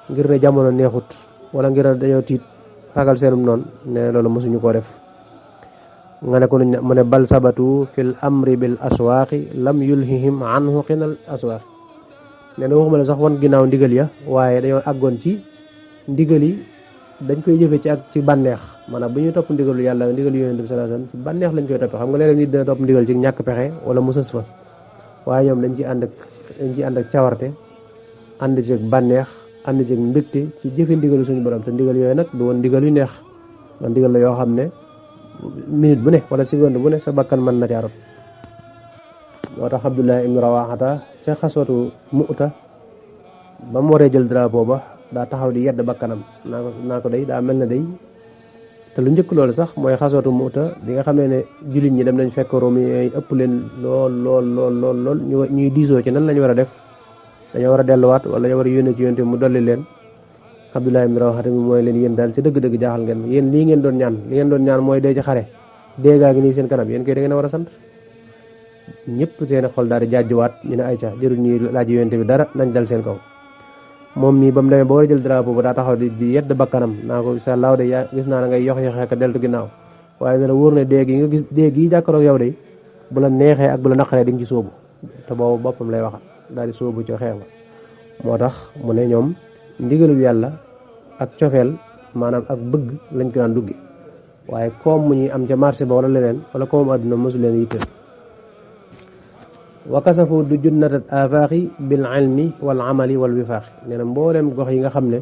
ngir ne jamono neexut wala ngir ne dañoo tiit ragal seenum noonu ne loolu mosuñu koo def. nga ne ko mu ne bal sabatu fil amri bil aswaaqi lam yulhihim anhu xinal aswaaqi. nee na waxuma la sax wan ginnaaw ndigal ya, waaye dañoo àggoon ci ndigal yi dañ koy jëfe ci bànneex. maanaam bu ñuy topp ndigalu yàlla ndigalu yonent bi sallallahu alayhi wasallam ci bànneex lañ koy toppee. xam nga léeg-léeg nit dina topp ndigal ci ñàkk pexe wala mu sës fa, waaye ñoom dañ ci ànd ak cawarte, ànd ci bànneex, ànd ci mbégte ci jëfe ndigalu suñu borom. te ndigal yooyu nag du woon ndigal yu neex, man ndigal la yoo xam ne minute bu ne wala seconde bu ne sa bakkan mën na caa rot. moo tax Abdullah ibn Rawaxata ca xaswatu Mu'ta ba mu waree jël drapeau ba daa taxaw di yedd bakkanam naa ko day daa mel na day. te lu njëkk loolu sax mooy xaswatu Mu'ta bi nga xam ne jullit ñi dem nañ fekk Room yi ëpp leen lool ñuy diisoo ci nan lañu war a def, dañoo war a delluwaat wala dañoo war a yónnee ci yonte mu dolli leen. Abdullah ibn Rawaxata mi mooy leen yéen daal ci dëgg-dëgg jaaxal ngeen yéen lii ngeen doon ñaan mooy dee ci xare, déegaa ngi nii seen kanam yéen koy da ngeen a war a sant ñëpp seen xol daal di jàjjuwaat ñu ne ayca jërul ñuy laaj yonent bi dara nañ dal seen kaw moom mii ba mu demee ba war a jël drapeau ba daa taxaw di yedd bakkanam naa ko sa laaw de yaa gis naa na ngay yox-yoxe ak deltu ginnaaw waaye dana wóor ne déeg yi nga gis déeg yi jàkkaroog yow de bu la neexee ak bu la naqaree di nga ci sóobu te boobu boppam lay waxal daal di sóobu ci xeex ba moo tax mu ne ñoom ndigalul yàlla ak cofeel maanaam ak bëgg lañ ko daan dugge waaye koom mu ñuy am ca marché ba wala leneen wala koom àdduna mosu leen yitteel wa kasafu du junnatat afaaxi bil ilmi wal amali wal wifaaxi nee na mboolem gox yi nga xam ne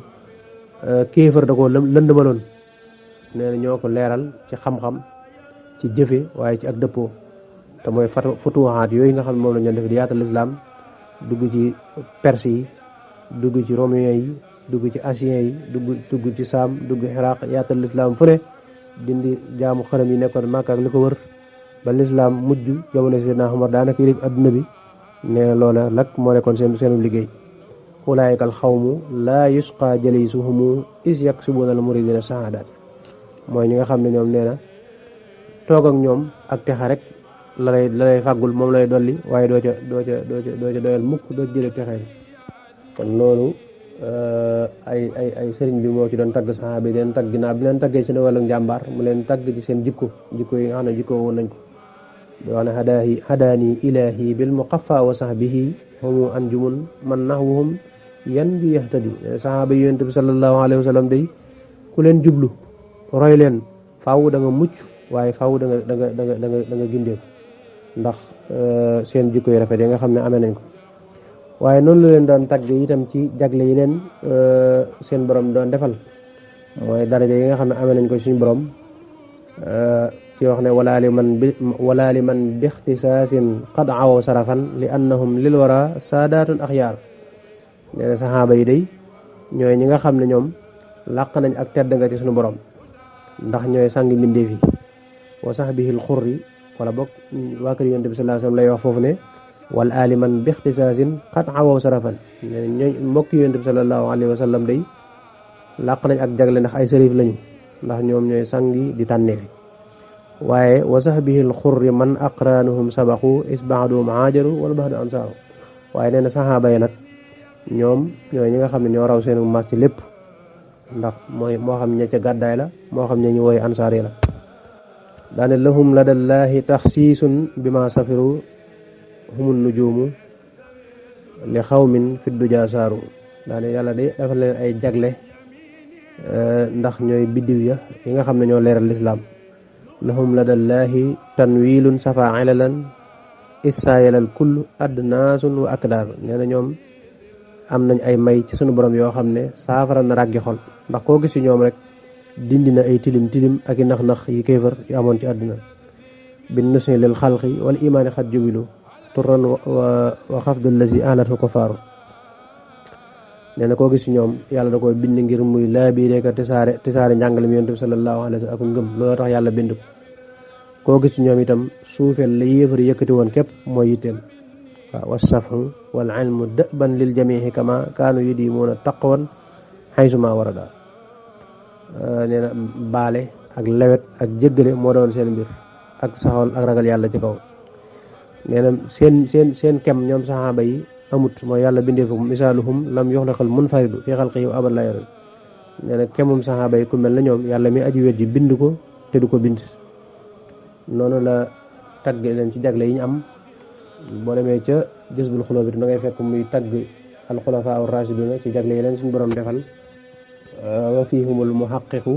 kéefër da koo lëndëmaloon nee na ñoo ko leeral ci xam-xam ci jëfe waaye ci ak dëppoo te mooy futuhaat yooyu nga xam ne moom la ñu def di yaatal lislaam dugg ci perse yi dugg ci romain yi dugg ci assyriens yi dugg ci saam dugg xiraq yaatal lislaam fu ne dindi jaamu xërëm yi nekkoon Makka ak li ko wër ba lislaam mujj jamono Seydina Umar daanaka yilif adduna bi nee na loola nag moo nekkoon seenu liggéey ulaayika al xawmu laa yusqa jalisuhumu is yaksubuna al muridina saadaat mooy ñi nga xam ne ñoom nee na toog ak ñoom ak texa rek la lay fàggul moom lay dolli waaye doo ca doyal mukk doo ca jëlee texe kon loolu ay sëriñ bi moo ci doon tagg saxaaba yi leen tagg ginnaaw bi leen taggee seen wàllu njàmbaar mu leen tagg ci seen jikko yi nga xam ne jikko woon nañ ko di wax ne hadaani ilahi bil muqaffa wa sahbihi humu anjumun man nahwuhum yan ju yahtadi saxaaba yi yonent bi sallallahu alayhi wa sallam day ku leen jublu roy leen faaw da nga mucc waaye faaw da nga gindeeku ndax seen jikko yi rafet yi nga xam ne amee nañ ko waaye noonu la leen doon tagg itam ci jagle yi leen seen borom doon defal mooy daraja yi nga xam ne amee nañ ko suñu borom ci wax ne wala li man bi ixtisaasin qad awaw sarafan li annahum lil wara saadaatun axyaar nee na saxaaba yi day ñooy ñi nga xam ne ñoom làq nañ ak tedd nga ci suñu borom ndax ñooy sangi mbindeef yi wa sahbihil xurri wala bokk waa kër yonent bi sallallahu alayhi wasallam lay wax foofu ne wal ali man bi ixtisaasin qad awaw sarafan ñooy mbokki yonent bi sallallahu alayhi wasallam day làq nañ ak jagle ndax ay sërif lañu ndax ñoom ñooy sangi di tànneefi waaye wa sahbihil xurri man aqraanuhum sabaqu isbaadum haajaru wala baxdu ansaaru waaye nee na saxaaba yi nag ñoom ñooy ñi nga xam ne ñoo raw seenu mas ci lépp ndax mooy moo xam ña ca gàddaay la moo xam ña ñu woy ansaar yi la daane lahum ladallahi taxsiisun bi ma safiru humun nujuumu li xawmin fi duja saaru daane yàlla de dafa leen ay jagle ndax ñooy biddiw ya yi nga xam ne ñoo leeral lislaam lahum ladallahi tanwiilun safa ilalan issaayalal kull adnaasun wa akdaar nee na ñoom am nañ ay may ci sunu borom yoo xam ne saafara na ràggi xol ndax koo gis ci ñoom rek dindi na ay tilim ak i nax-nax yi kéefër yu amoon ci àdduna bin nusni lil xalqi wal imaani xat jubilu turan wa xafdul lazi alatu ko faaru nee na koo gis ci ñoom yàlla da koy bind ngir muy laabiire ka tisaare njàngale mi yonent bi sallallahu alayhi wa sallam ak ngëm loolu tax yàlla bind ko koo gis ci ñoom itam suufeel la yéefar yëkkati woon képp mooy yitteem waaw wasafu wal ilmu dëban lil jamihi kama kaanu yudimuuna taqwan xaysuma warada nee na baale ak lewet ak jéggale moo doon seen mbir ak saxool ak ragal yàlla ci kaw nee na seen kem ñoom saxaaba yi amut mooy yàlla bindee ko misaaluhum lam yuxlaqal munfaridu fi xalqihi wa abad la yarid nee na kemum saxaaba yi ku mel na ñoom yàlla mi aji wet ji bind ko te du ko bind noonu la tagg leen ci jagle yi ñu am boo demee ca jësbul xuloo bi da ngay fekk muy tagg alxulafaa ar rashiduna ci jagle yi leen suñu borom defal wa fihumul muhaqiqu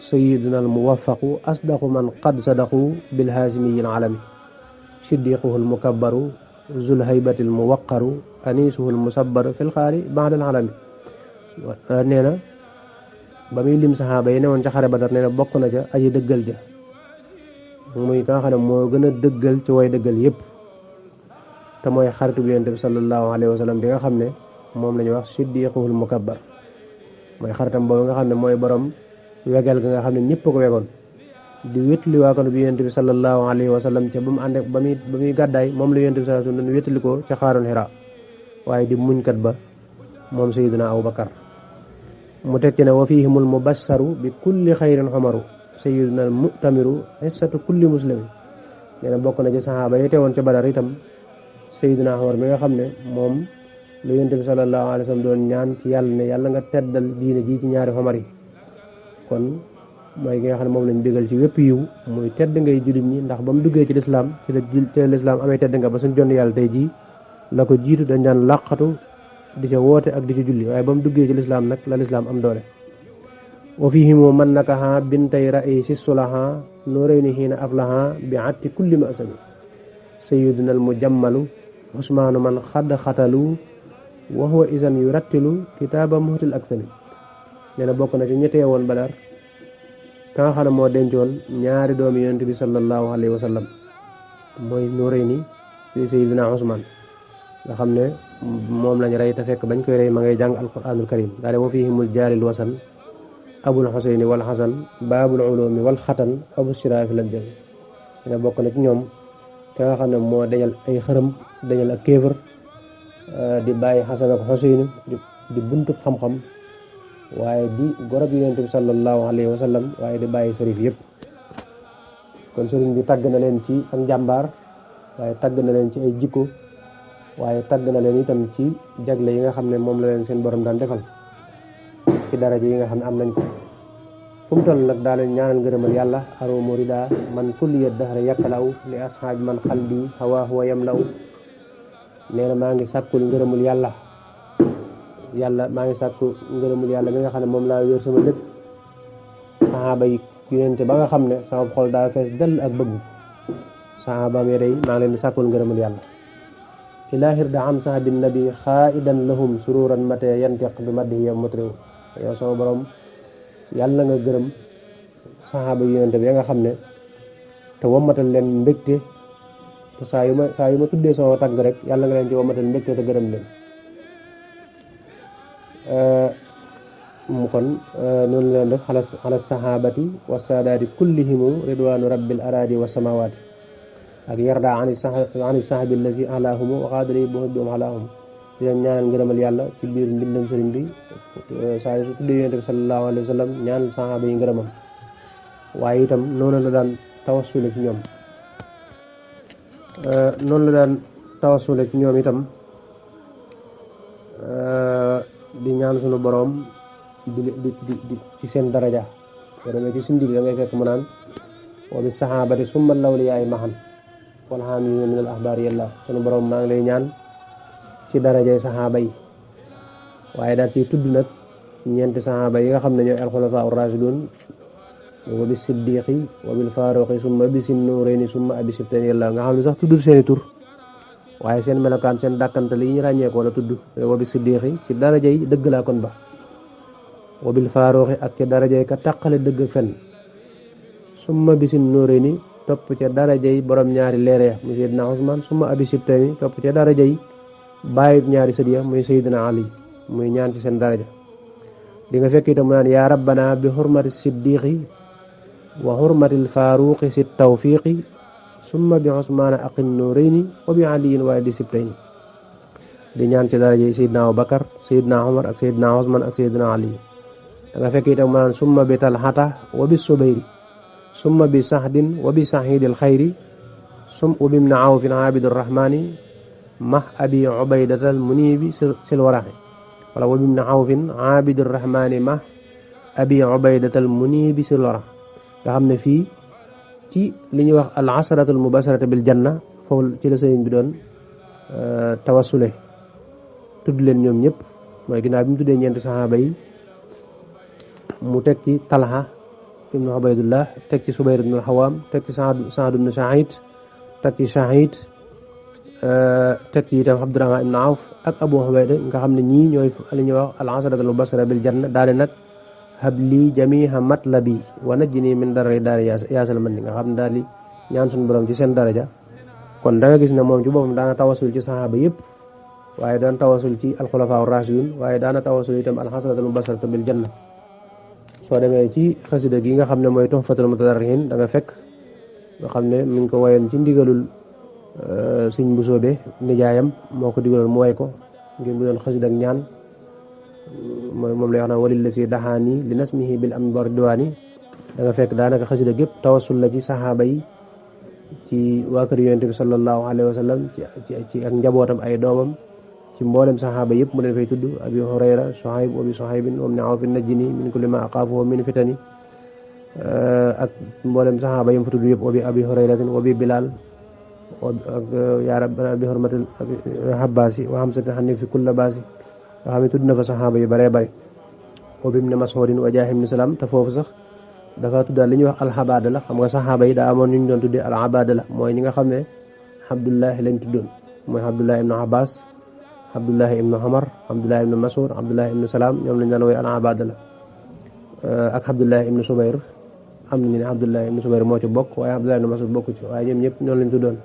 sayiduna al muwafaqu asdaqu man qad sadaqu bil haasimiyi al alami siddiquhu al mukabbaru zul haybati al muwaqaru anisuhu al musabbar fil xaali ba'da al alami nee na ba muy lim saxaaba yi newoon ca xare Badar nee na bokk na ca aji dëggal ja muy ka nga xam ne moo gën a dëggal ci way dëggal yépp te mooy xaritu bi yonent bi sallallahu alayhi wa sallam bi nga xam ne moom la ñuy wax siddiquhul mukabbar mooy xaritam boobu nga xam ne mooy borom wegal ga nga xam ne ñëpp ko wegoon di wétali waakanu bi yonent bi sallallahu alayhi wa sallam ca ba mu ànd ba muy gàddaay moom la yonent bi sallallahu alayhi wa sallam doon wétali ko ca xaaroon Hira waaye di muñkat ba moom sayyidina Abu Bakar mu teg ci ne wa fihimul mubassaru bi kulli xayrin xumaru sayyiduna al mu'tamiru hissatu kulli muslimin nee na bokk na ci saxaaba yi teewoon ca Badar itam sayyiduna Umar mi nga xam ne moom lu yonent bi sallallahu alayhi wa sallam doon ñaan ci yàlla ne yàlla nga teddal diine ji ci ñaari Umar yi kon mooy ki nga xam ne moom lañ digal ci wépp yiw muy tedd ngay jullit ñi ndax ba mu duggee ci lislaam ci la lislaam amee tedd nga ba suñ jonn yàlla tey jii la ko jiitu dañ daan làqatu di ca woote ak di ca julli waaye ba mu duggee ci lislaam nag la lislaam am doole wa fihimu man nakaha bintay raisi sulaha noorayni xiina aflaha bi atti kulli ma asami sayyiduna al mujammalu usmaanu man xadd xatalu wa huwa isan yu rattilu kitaaba muhtil aksami nee na bokk na ci ñettee woon Badar ka nga xam ne moo dencoon ñaari doomi yonent bi sallallahu alayhi wa sallam mooy noorayni fi sayyidina Usmaan nga xam ne moom lañ rey te fekk bañ koy rey ma ngay jàng alquranul karim daal wa fihimul jaalil wasan abul xuseyni wal xasan baabul ulumi wal xatan abu siraafi lan jël dina bokk na ci ñoom te nga xam ne moo dañal ay xërëm dañal ak kéefër di bàyyi xasan ak xuseyni di buntu xam-xam waaye di gorob yonent bi sallallahu alayhi wa sallam waaye di bàyyi sërif yëpp kon sëriñ bi tagg na leen ci ak njàmbaar waaye tagg na leen ci ay jikko waaye tagg na leen itam ci jagle yi nga xam ne moom la leen seen borom daan defal ci daraja yi nga xam ne am nañ ko fu mu toll nag daa leen ñaanal ngërëmal yàlla aro morida man kulliya dahra yakkalaw li ashaabi man xalbi hawaahu wa yamlaw nee na maa ngi sàkkul ngërëmul yàlla maa ngi sàkku ngërëmul yàlla mi nga xam ne moom laa wéer sama lépp saxaaba yi yonente ba nga xam ne sama xol daa fees dell ak bëgg saxaaba mi day maa ngi leen di sàkkul ngërëmul yàlla ilahir da am sahabi nabi xaidan lahum sururan mate yantiq bi maddi yow matréw yow sama borom yàlla nga gërëm saxaaba yonente bi nga xam ne te wammatal leen mbégte te saa yu ma tuddee sama tagg rek yàlla nga leen ci wammatal mbégte te gërëm leen mu kon noonu leen def ala sahabati wa saadaati kullihimu ridwanu rabbil aradi wa samawati ak yarda ani sahabi allazi alaahumu wa xaadari boo bi am alaahum di leen ñaanal ngërëmal yàlla ci biir mbindam sëriñ bi saa yu su tuddee yonent bi sallallahu alayhi wa sallam ñaan sahaaba yi ngërëmam waaye itam noonu la daan tawassule ci ñoom itam di ñaan sunu boroom di ci seen daraja boo demee ci sindi bi da ngay fekk mu naan wa bi sahabati summa lawliyaay maxan wal haamina min al ahbaar yàlla sunu boroom maa ngi lay ñaan ci darajay saxaaba yi waaye daal ciy tudd nag ñeenti saxaaba yi nga xam ne ñooy alxulafaa ar-raashidun wa bi siddiqi wa bil faaruqi summa bi sin nuurayni summa abi sibtayni yàlla nga xam ne sax tuddul seeni tur waaye seen melokaan seen dàkkantale yi ñu ràññee ko la tudd wa bi siddiqi ci darajay dëgg laa kon ba wa bil faaruqi ak ci darajay ka tàqale dëgg fen summa bi sin nuurayni topp ca darajay borom ñaari leer ya muy Seydina Usmaan summa abi sibtayni topp ca darajay bàyyi ñaari sët ya muy Seydina Ali muy ñaan ci seen daraja di nga fekk itam mu naan yaa rabbana bi xurmati siddiqi wa xurmatil faaruqi si tawfiqi summa bi Usmaana aqin nuurayni wa bi aliyin waaye di sibtayni di ñaan ci daraja yi Seydina Abubakar Seydina Umar ak Seydina Usmaan ak Seydina Ali da nga fekk itam mu naan summa bi Talhata wa bi Subayri summa bi Sahdin wa bi Sahidil xayri wa bi ibni Awfin Abidur Rahmani mah abi Ubaydatal munibi sil waraxi wala wa bi ibni Awfin Abidur Rahmani mah abi Ubaydatal munibi sil warax nga xam ne fii ci li ñuy wax al asratul mubasharata bil janna foofu ci la sëriñ bi doon tawassule tudd leen ñoom ñëpp mooy ginnaaw bi mu tuddee ñeenti saxaaba yi mu teg ci Talha ibnu Ubaydullah teg ci Subayr ibnu al-Xawaam teg ci Saad ibnu Saïd teg ci Saïd teg ci itam Abdurahmaan ibnu Awf ak Abu Ubayda nga xam ne ñii ñooy li ñuy wax al asratul mubasharata bil janna daal nag habli jamiha matlabi wa najjini min darari daari yaasal man ni nga xam ne daal di ñaan suñu borom ci seen daraja kon da nga gis ne moom ci boppam daana tawasul ci saxaaba yëpp waaye daan tawasul ci alxulafaa ar-raashidun waaye daana tawasul itam alxasanatul mubasharatu bil janna soo demee ci xasida gi nga xam ne mooy tuhfatul mutadarrihin da nga fekk nga xam ne mi ngi ko wayoon ci ndigalul sëñ Mbusoobe nijaayam moo ko digaloon mu way ko ngir mu doon xasida ak ñaan moom lay wax naan walil la si daxaani li nasmihi bil am bar diwaani da nga fekk daanaka xasida gépp tawassul la ci saxaaba yi ci waa kër yonent bi sallallahu alayhi wa sallam ci ak njabootam ay doomam ci mboolem saxaaba yëpp mu leen fay tudd abi hurayra Suhayb wa bi Suhaybin wa min Awf najjini min kulli ma aqaafu min fitani ak mboolem saxaaba yi mu fa tudd yëpp wa bi abi hurayratin wa bi bilal ak yaa rabbana bi hurmatil habbaasi wa hamsati xanni fi kulla baasi nga xam ne tudd na fa saxaaba yu bëree bëri wa bi ibn Mas'udin wa Jaahim ibn Salaam te foofu sax dafa tuddaal li ñuy wax alxabaada la xam nga saxaaba yi daa amoon ñu doon tuddee alxabaada la mooy ñi nga xam ne Abdullahi lañ tuddoon mooy Abdullahi ibnu Abbas Abdullahi ibnu Umar Abdullahi ibnu Mas'ud Abdullahi ibnu Salaam ñoom lañ daan woy alxabaada la ak Abdullahi ibnu Subayr am nañu ne Abdullahi ibnu Subayr moo ci bokk waaye Abdullahi ibnu Mas'ud bokku ci waaye ñoom ñëpp ñoom lañ tuddoon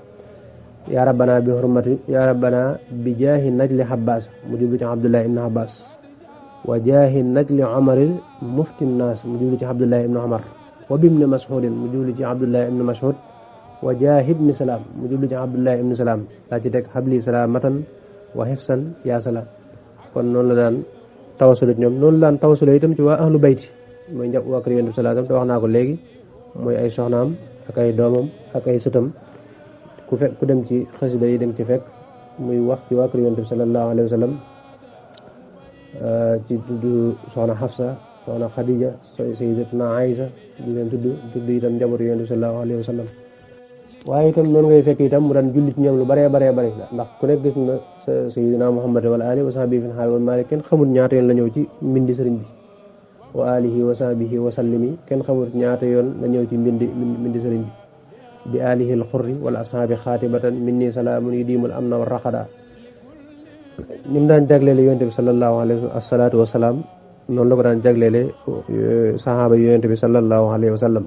yaa rabbana bi hurmati yaa rabbana bi jaahi najli Abbas mu jublu ci Abdullahi ibnu Abbas wa jaahi najli Umaril mufti naas mu jublu ci Abdullahi ibnu Umar wa bibni Mas'udin mu jublu ci Abdullahi ibnu Mas'ud wa jaahi ibni Salaam mu jublu ci Abdullahi ibnu Salaam daa ci teg habli salaamatan wa hifsan yaa salaam kon noonu la daan tawasulit ñoom noonu la daan tawasule itam ci waa ahlu bayti mooy njab waa kër Yonent bi sallallahu alayhi wasallam te wax naa ko léegi mooy ay soxnaam ak ay doomam ak ay sëtam ku dem ci xasida yi dem ci fekk muy wax ci waa kër Yonent bi sallallahu alayhi wasallam ci tudd soxna Hafsa soxna Khadija sayyidatuna Aïsa di leen tudd itam njabootu Yonent bi sallallahu alayhi wasallam waaye itam noonu ngay fekk itam mu daan julli ci ñoom lu bëree bëri ndax ku nekk gis na sayyidina Muhammad wala alihi wa sahbihi fi xaal wal maalik kenn xamul ñaata yoon la ñëw ci mbindi sëriñ bi wa alihi wa sahbihi wa sallimi kenn xamul ñaata yoon la ñëw ci mbindi sëriñ bi alihi al xurri wala ashaabi xaatibatan minni salaamun yudimul amna wa raxada ni mu daan jagleele yonente bi sallallahu alayhi wa salaatu wa salaam noonu la ko daan jagleele sahaaba yi yonente bi sallallahu alayhi wa sallam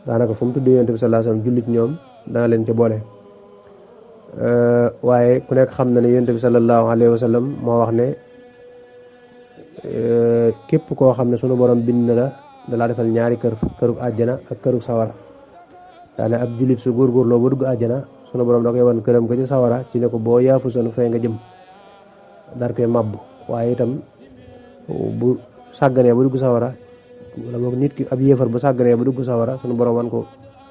daanaka fu mu tudd yonente bi sallallahu alayhi wa sallam jullit ñoom dana leen ci boole waaye ku nekk xam na ne yonente bi sallallahu alayhi wa sallam moo wax ne képp koo xam ne sunu borom bind na la dalaa defal ñaari kërug àjjana ak kërug sawara daane ab jullit su góorgóorloo ba dugg àjjana sunu borom da koy wan këram ko ci sawara ci ne ko boo yaafu sonu fay nga jëm dar koy mabbu waaye itam bu sàgganee ba dugg sawara wala boog nit ki ab yéefar bu sàgganee ba dugg sawara sunu borom wan ko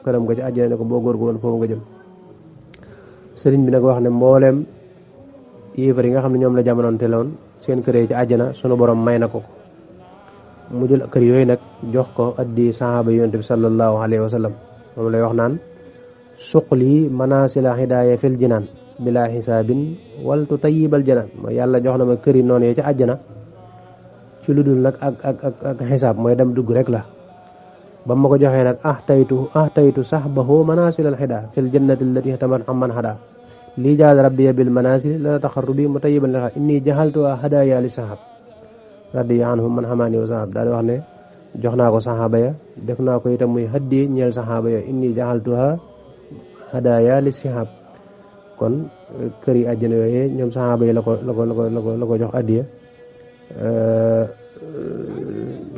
këram ko ci àjjana ne ko boo góorgóorlu foofu nga jëm sëriñ bi nag wax ne mbooleem yéefar yi nga xam ne ñoom la jamonoon te loon seen kër yi ci àjjana sunu borom may na ko mu jël kër yooyu nag jox ko addi sahaaba yonent bi sallallahu alayhi wa sallam moom lay wax naan suqli manasila hidaaya fil jinaan bila xisaabin waltu tayyibal janaan mooy yàlla jox na ma kër yi noonu yee ci àjjana ci lu dul nag ak xisaab mooy dem dugg rek la ba ma ko joxee nag ahtaytu sahbahu manasilal hidaa fil jannati allati ihtamat amman hada lii jaal rabbiya bil manasil la taxarrubi mutayyiban liha inni jahaltu hadaaya li sahab radiya anhum man hamani wa sahab daal di wax ne jox naa ko saxaaba ya def naa ko itam muy haddi ñeel saxaaba ya inni jahaltuha hadaaya li sahab kon kër yi àjjana yooyee ñoom saxaaba yi la ko jox addiya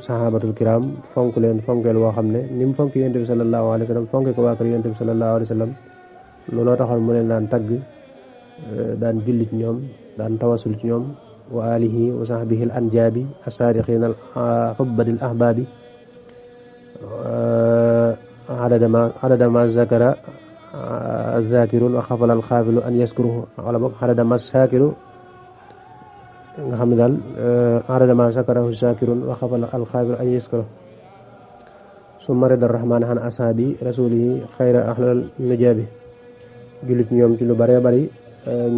saxaabatul kiram fonk leen fonkeel woo xam ne ni mu fonk yonent bi sallallahu alayhi wa sallam fonke ko waa kër yonent bi sallallahu alayhi wa sallam looloo taxoon mu leen daan tagg daan julli ci ñoom daan tawasul ci ñoom wa alihi wa sahbihi al anjaabi assaadiqina al xubbadil ahbaabi adada ma zakara azakirun wa xafala al xaafilu an yaskuruhu wala boog adada ma saakiru nga xam ne daal adada ma zakarahu zakirun wa xafala al xaafilu an yaskuruhu summa rida rahmaan an ashaabi rasulihi xayra ahlal nujaabi jullit ñoom ci lu bëree bëri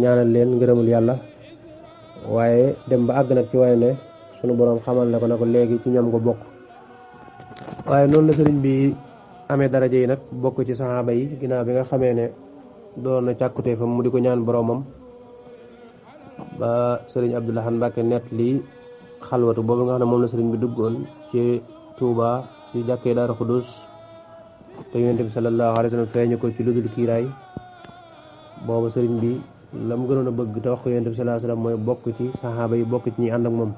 ñaanal leen ngërëmul yàlla waaye dem ba àgg nag ci waaye ne sunu boroom xamal na ko léegi ci ñoom ko bokk waaye noonu la sëriñ bi amee daraja yi nag bokk ci saxaaba yi ginnaaw bi nga xamee ne doon na càkkutee fa mu di ko ñaan boroomam ba sëriñ Abdou Lahad Mbacké nett lii xalwatu boobu nga xam ne moom la sëriñ bi duggoon ci Touba ci jàkkee Daaru Xudus te yonent bi sallallahu alayhi wa sallam feeñu ko ci ludul kiiraay boobu sëriñ bi la mu gënoon a bëgg te wax ko yonent bi sallallahu alayhi wa sallam mooy bokk ci saxaaba yi bokk ci ñi ànd ak moom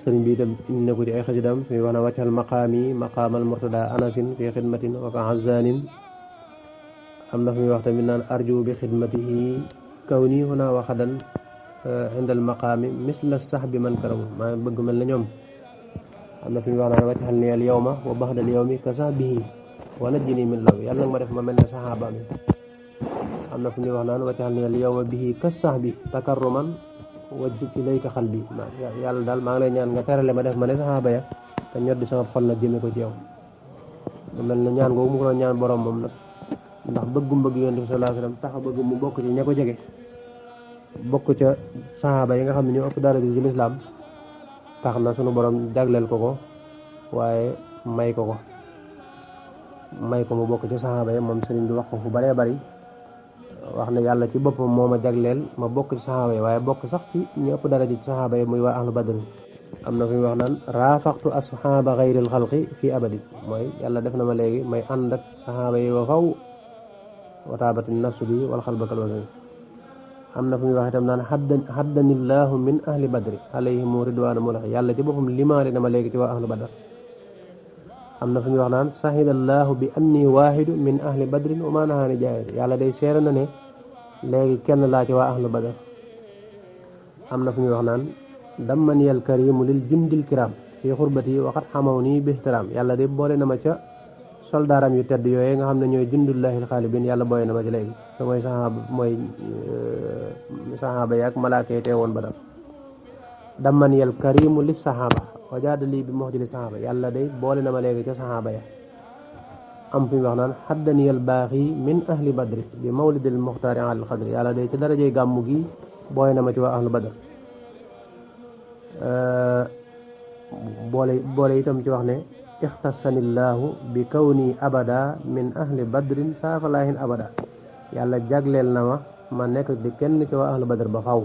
sëriñ bi itam indi na ko ci ay xasidam fi wax na wàccal maqaami maqaamal murtada anasin fi xidmatin wa ka azanin am na fi muy wax tamit naan arju bi xidmatihi kaw nii huna waxadan indal maqaami misla sax bi man karamu maa bëgg mel na ñoom am na fi mu wax naan waj'al ni al yawma wa ba'da al yawmi kasahbihi wa najjini min law yàlla nag ma def ma mel ne saxaaba mi am na fi mu wax naan waj'al ni al yawma bihi kasahbi takarruman wajjub ilayka xalbi yàlla daal maa ngi lay ñaan nga terale ma def ma ne saxaaba ya te ñor di sama xol nag jëme ko ci yow mu mel ne ñaan googu mu ko doon ñaan borom moom nag ndax bëggum bëgg yonent bi sallallahu alayhi wasallam tax a bëgg mu bokk ci ña ko jege bokk ca saxaaba yi nga xam ne ñoo ëpp dara ci lislaam tax na sunu borom jagleel ko waaye may ko mu bokk ci saxaaba yi moom sëriñ bi wax ko fu baree bari wax ne yàlla ci boppam moo ma jagleel ma bokk ci saxaaba yi waaye bokk sax ci ñu ëpp dara ci saxaaba yi muy waa ahlu badr am na fi wax naan raafaqtu asxaaba xayril xalqi fii abadi mooy yàlla def na ma léegi may ànd ak saxaaba yi wa faw wa taabati nafsu bi wal xalbakal wasani am na fu muy wax itam naan haddanillahu min ahli badri alayhimu ridwaanu mulax yàlla ci boppam limaale na ma léegi ci waa ahlu badr am na fu muy wax naan sahidallahu bi anni waahidu min ahli badrin wa ma nahaani jaahid yàlla day seere na ne léegi kenn laa ci waa ahlu badr am na fu muy wax naan dammaniyal karimu lil jundil kiram fii xurbati waxat xamaw nii bi ihtiraam yàlla day boole na ma ca soldaaram yu tedd yooyu nga xam ne ñooy jundullahi alxaalibin yàlla booy na ma ci léegi te mooy saxaaba yaak malaaka yi teewoon ba dal dammaniyal karimu lis saxaaba wajaada lii bi mox ji li saxaaba yàlla day boole na ma léegi ca saxaaba ya am fi mu wax naan xaddaniyal baaxi min ahli badri bi mawlidil muxtaari alal xadri yàlla day ci darajey gàmmu gi booy na ma ci waa ahlu badr boole itam ci wax ne ixtasanillahu bi kawni abada min ahli badrin saafalaahin abada yàlla jagleel na ma nekk di kenn ci waa ahlu badr ba faw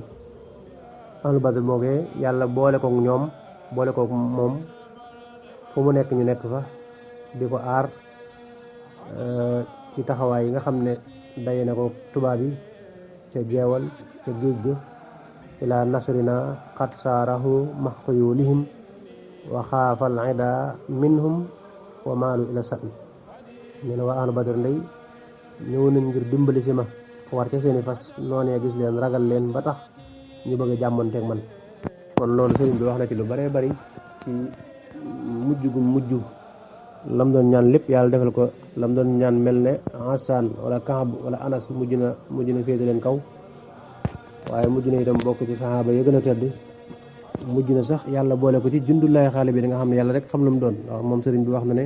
ahlu badr moogee yàlla boole kook ñoom boole kook moom fu mu nekk ñu nekk fa di ko aar ci taxawaay yi nga xam ne daye na ko tubaab yi ca jeewal ca géej ga ila nasrina qad saarahu maxquyulihim wa xaafal ida minhum wa maalu ila sabi nee na waa ahlu badr ndey ñëw nañ ngir dimbali si ma war ca seeni fas noonee gis leen ragal leen ba tax ñu bëgg a jàmmanteeg man kon loolu sëriñ bi wax na ci lu bëree bëri ci mujj lam doon ñaan lépp yàlla defal ko lam doon ñaan mel ne Hassan wala Kaab wala Anas mujj na féete leen kaw waaye mujj na itam bokk ci saxaaba yi gën a tedd mujj na sax yàlla boole ko ci jundullahi xaali bi nga xam ne yàlla rek xam lu mu doon wax moom sëriñ bi wax na ne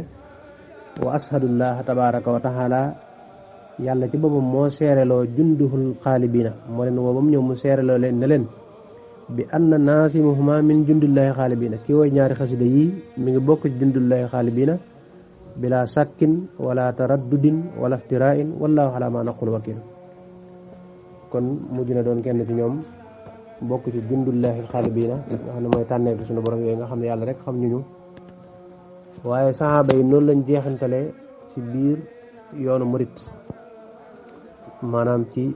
wa ashadullah tabaraka wa taala yàlla ci boppam moo seereloo junduhul xaalibiina moo leen woo ba mu ñëw mu seereloo leen ne leen bi anna naasimuhuma min jundullahi xaalibiina kii woy ñaari xasida yi mi ngi bokk ci jundullahi xaalibiina bila sakkin wala taraddudin wala iftirain wallahu ala ma naqul wakil kon mujj na doon kenn ci ñoom bokk ci jundullahi xaalibiina nga xam ne mooy tànnee bi suñu borom yooyu nga xam ne yàlla rek xam ñu waaye saxaaba yi noonu lañ jeexantale ci biir yoonu murit maanaam ci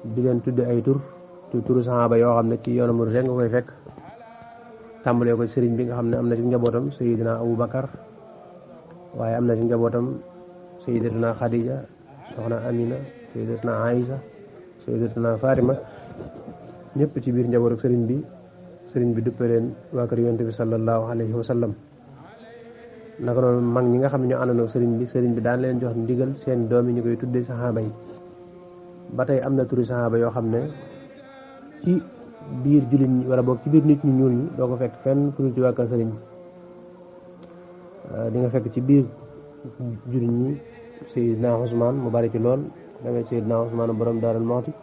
di leen tudde ay turu saxaaba yoo xam ne ci yoonu murit rek nga koy fekk tàmbalee ko sëriñ bi nga xam ne am na ci njabootam sayidina Abu Bakar waaye am na ci njabootam sayidatuna Khadija soxna Amina sayidatuna Aïsa sayidatuna Fatima ñëpp ci biir njabootu sëriñ bi duppe leen waa kër yonent bi sallallahu alayhi wa sallam naka noonu mag ñi nga xam ne ñoo àndandoo sëriñ bi daan leen jox ndigal seen doom yi ñu koy tuddee saxaaba yi ba tey am na turi saxaaba yoo xam ne ci biir jullit ñi wala boog ci biir nit ñu ñuul ñi doo ko fekk fenn ku dul ci waa kër sëriñ di nga fekk ci biir jullit ñi Seydina Ousmane mu bari ci lool demee Seydina Ousmane borom Daarul Muxti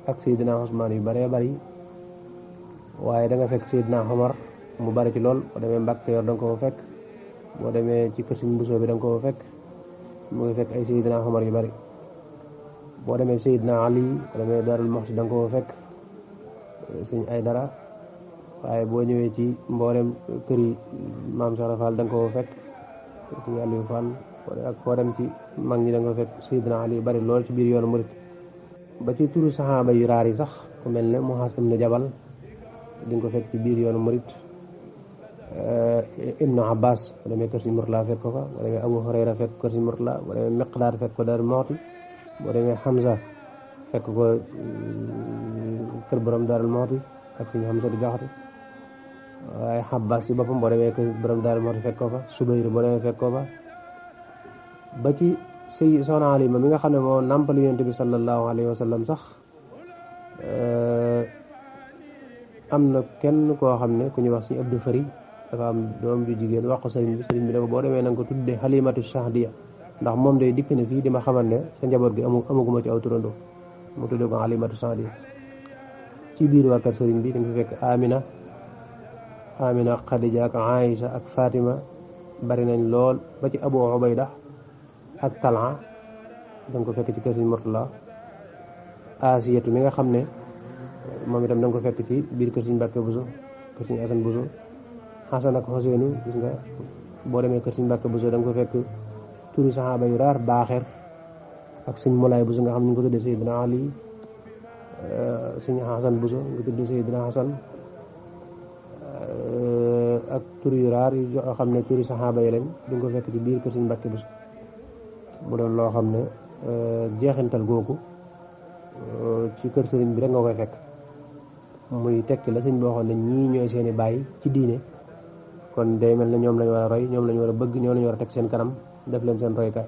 ak Seydina Ousmane yu bëree bëri waaye da nga fekk Seydina Omar mu bari ci lool boo demee Mbàkke yor da nga ko fekk boo demee ci kër Sëriñ Bousso bi da nga ko fekk mu ngi fekk ay Seydina Omar yu bari boo demee Seydina Ali boo demee Daarul Muxti da nga ko fekk Sëriñ Aydara waaye boo ñëwee ci mboolem kër yi Maam Cheikh Fall da nga ko fekk Sëriñ Aliou Fall ak foo dem ci mag ñi da nga ko fekk Seydina Ali yu bari lool ci biir yoonu murit ba ci turu saxaaba yu raar yi sax ku mel ne Muhaas ibn Jabal di nga ko fekk ci biir yoonu murit Ibnu Abbas boo demee kër Sëriñ Murtala fekk ko fa boo demee Abu Hurayra fekk kër Sëriñ Murtala boo demee Miqdaad fekk ko Daaru Muxti boo demee Hamza fekk ko kër borom Daaru Muxti ak Sëriñ Hamza di Jaxate waaye Xabbaas ci boppam boo demee ko borom Daaru Muxti fekk ko fa Subayr boo demee fekk ko fa ba ci sëy Soxna Alima mi nga xam ne moo nàmpal Yonent bi sallallahu alayhi wa sallam sax am na kenn koo xam ne ku ñuy wax si Abdou Fari dafa am doom ju jigéen wax ko sëriñ bi dafa boo demee na nga ko tuddee Halimatu Sahdiya ndax moom day dikk ne fii di ma xamal ne sa njaboot gi amaguma ci aw turandoo mu tuddee ko Halimatu Sahdiya ci biir waa kër sëriñ bi da nga fi fekk Amina Khadija ak Aïcha ak Fatima bari nañ lool ba ci Abu Ubayda ak Talha da nga ko fekk ci kër sëriñ Murtala Asiyatu mi nga xam ne moom itam da nga ko fekk ci biir kër sëriñ Mbàkke Buso kër sëriñ Asan Buso Xasan ak Xuseynu gis nga boo demee kër sëriñ Mbàkke Buso da nga ko fekk turi saxaaba yu raar Baaxir ak sëriñ Mulaay Buso nga xam ne ñu ko tuddee Seydina Ali sëriñ Xasan Buso nga tuddee Seydina Xasan ak tur yu raar yoo xam ne turi saxaaba yi lañ di nga ko fekk ci biir kër sëriñ Mbàkke Buso mu doon loo xam ne jeexintal googu ci kër sëriñ bi rek nga koy fekk muy tekki la sëñ bi waxoon ne ñii ñooy seeni baay ci diine kon day mel na ñoom lañ war a roy ñoom lañ war a bëgg ñoom lañ war a teg seen kanam def leen seen roykaay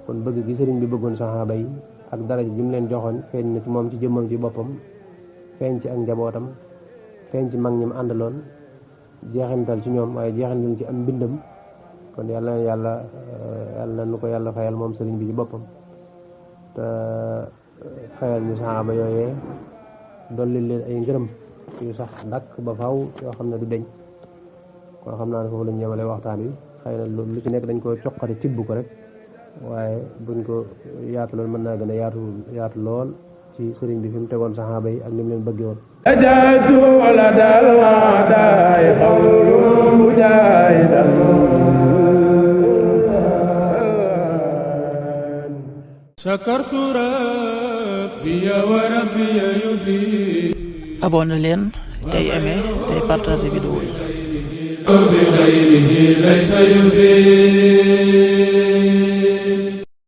kon bëgg gi sëriñ bi bëggoon saxaaba yi ak daraja ji mu leen joxoon feeñ na ci moom ci jëmmam ci boppam feeñ ci ak njabootam feeñ ci mag ñi mu àndaloon jeexintal ci ñoom waaye jeexintal ci am mbindam kon yàlla na nu ko yàlla fayal moom sëriñ bi ci boppam te fayal ñu saxaaba yooyee dolli leen ay ngërëm yu sax dakk ba faaw yoo xam ne du deñ kon xam naa ne foofu lañ ñemale waxtaan wi xëy na lu ci nekk dañ ko coqati tibb ko rek waaye buñ ko yaatuloon mën naa gën a yaatu lool ci sëriñ bi fi mu tegoon saxaaba yi ak ni mu leen bëggee woon ajaatu wala daal waadaay xawlu mujaahidan shakartu rabbiya wa rabbiya yufid abonné leen tey aimé tey partagé vidéo yi bi xayrihi laysa yufid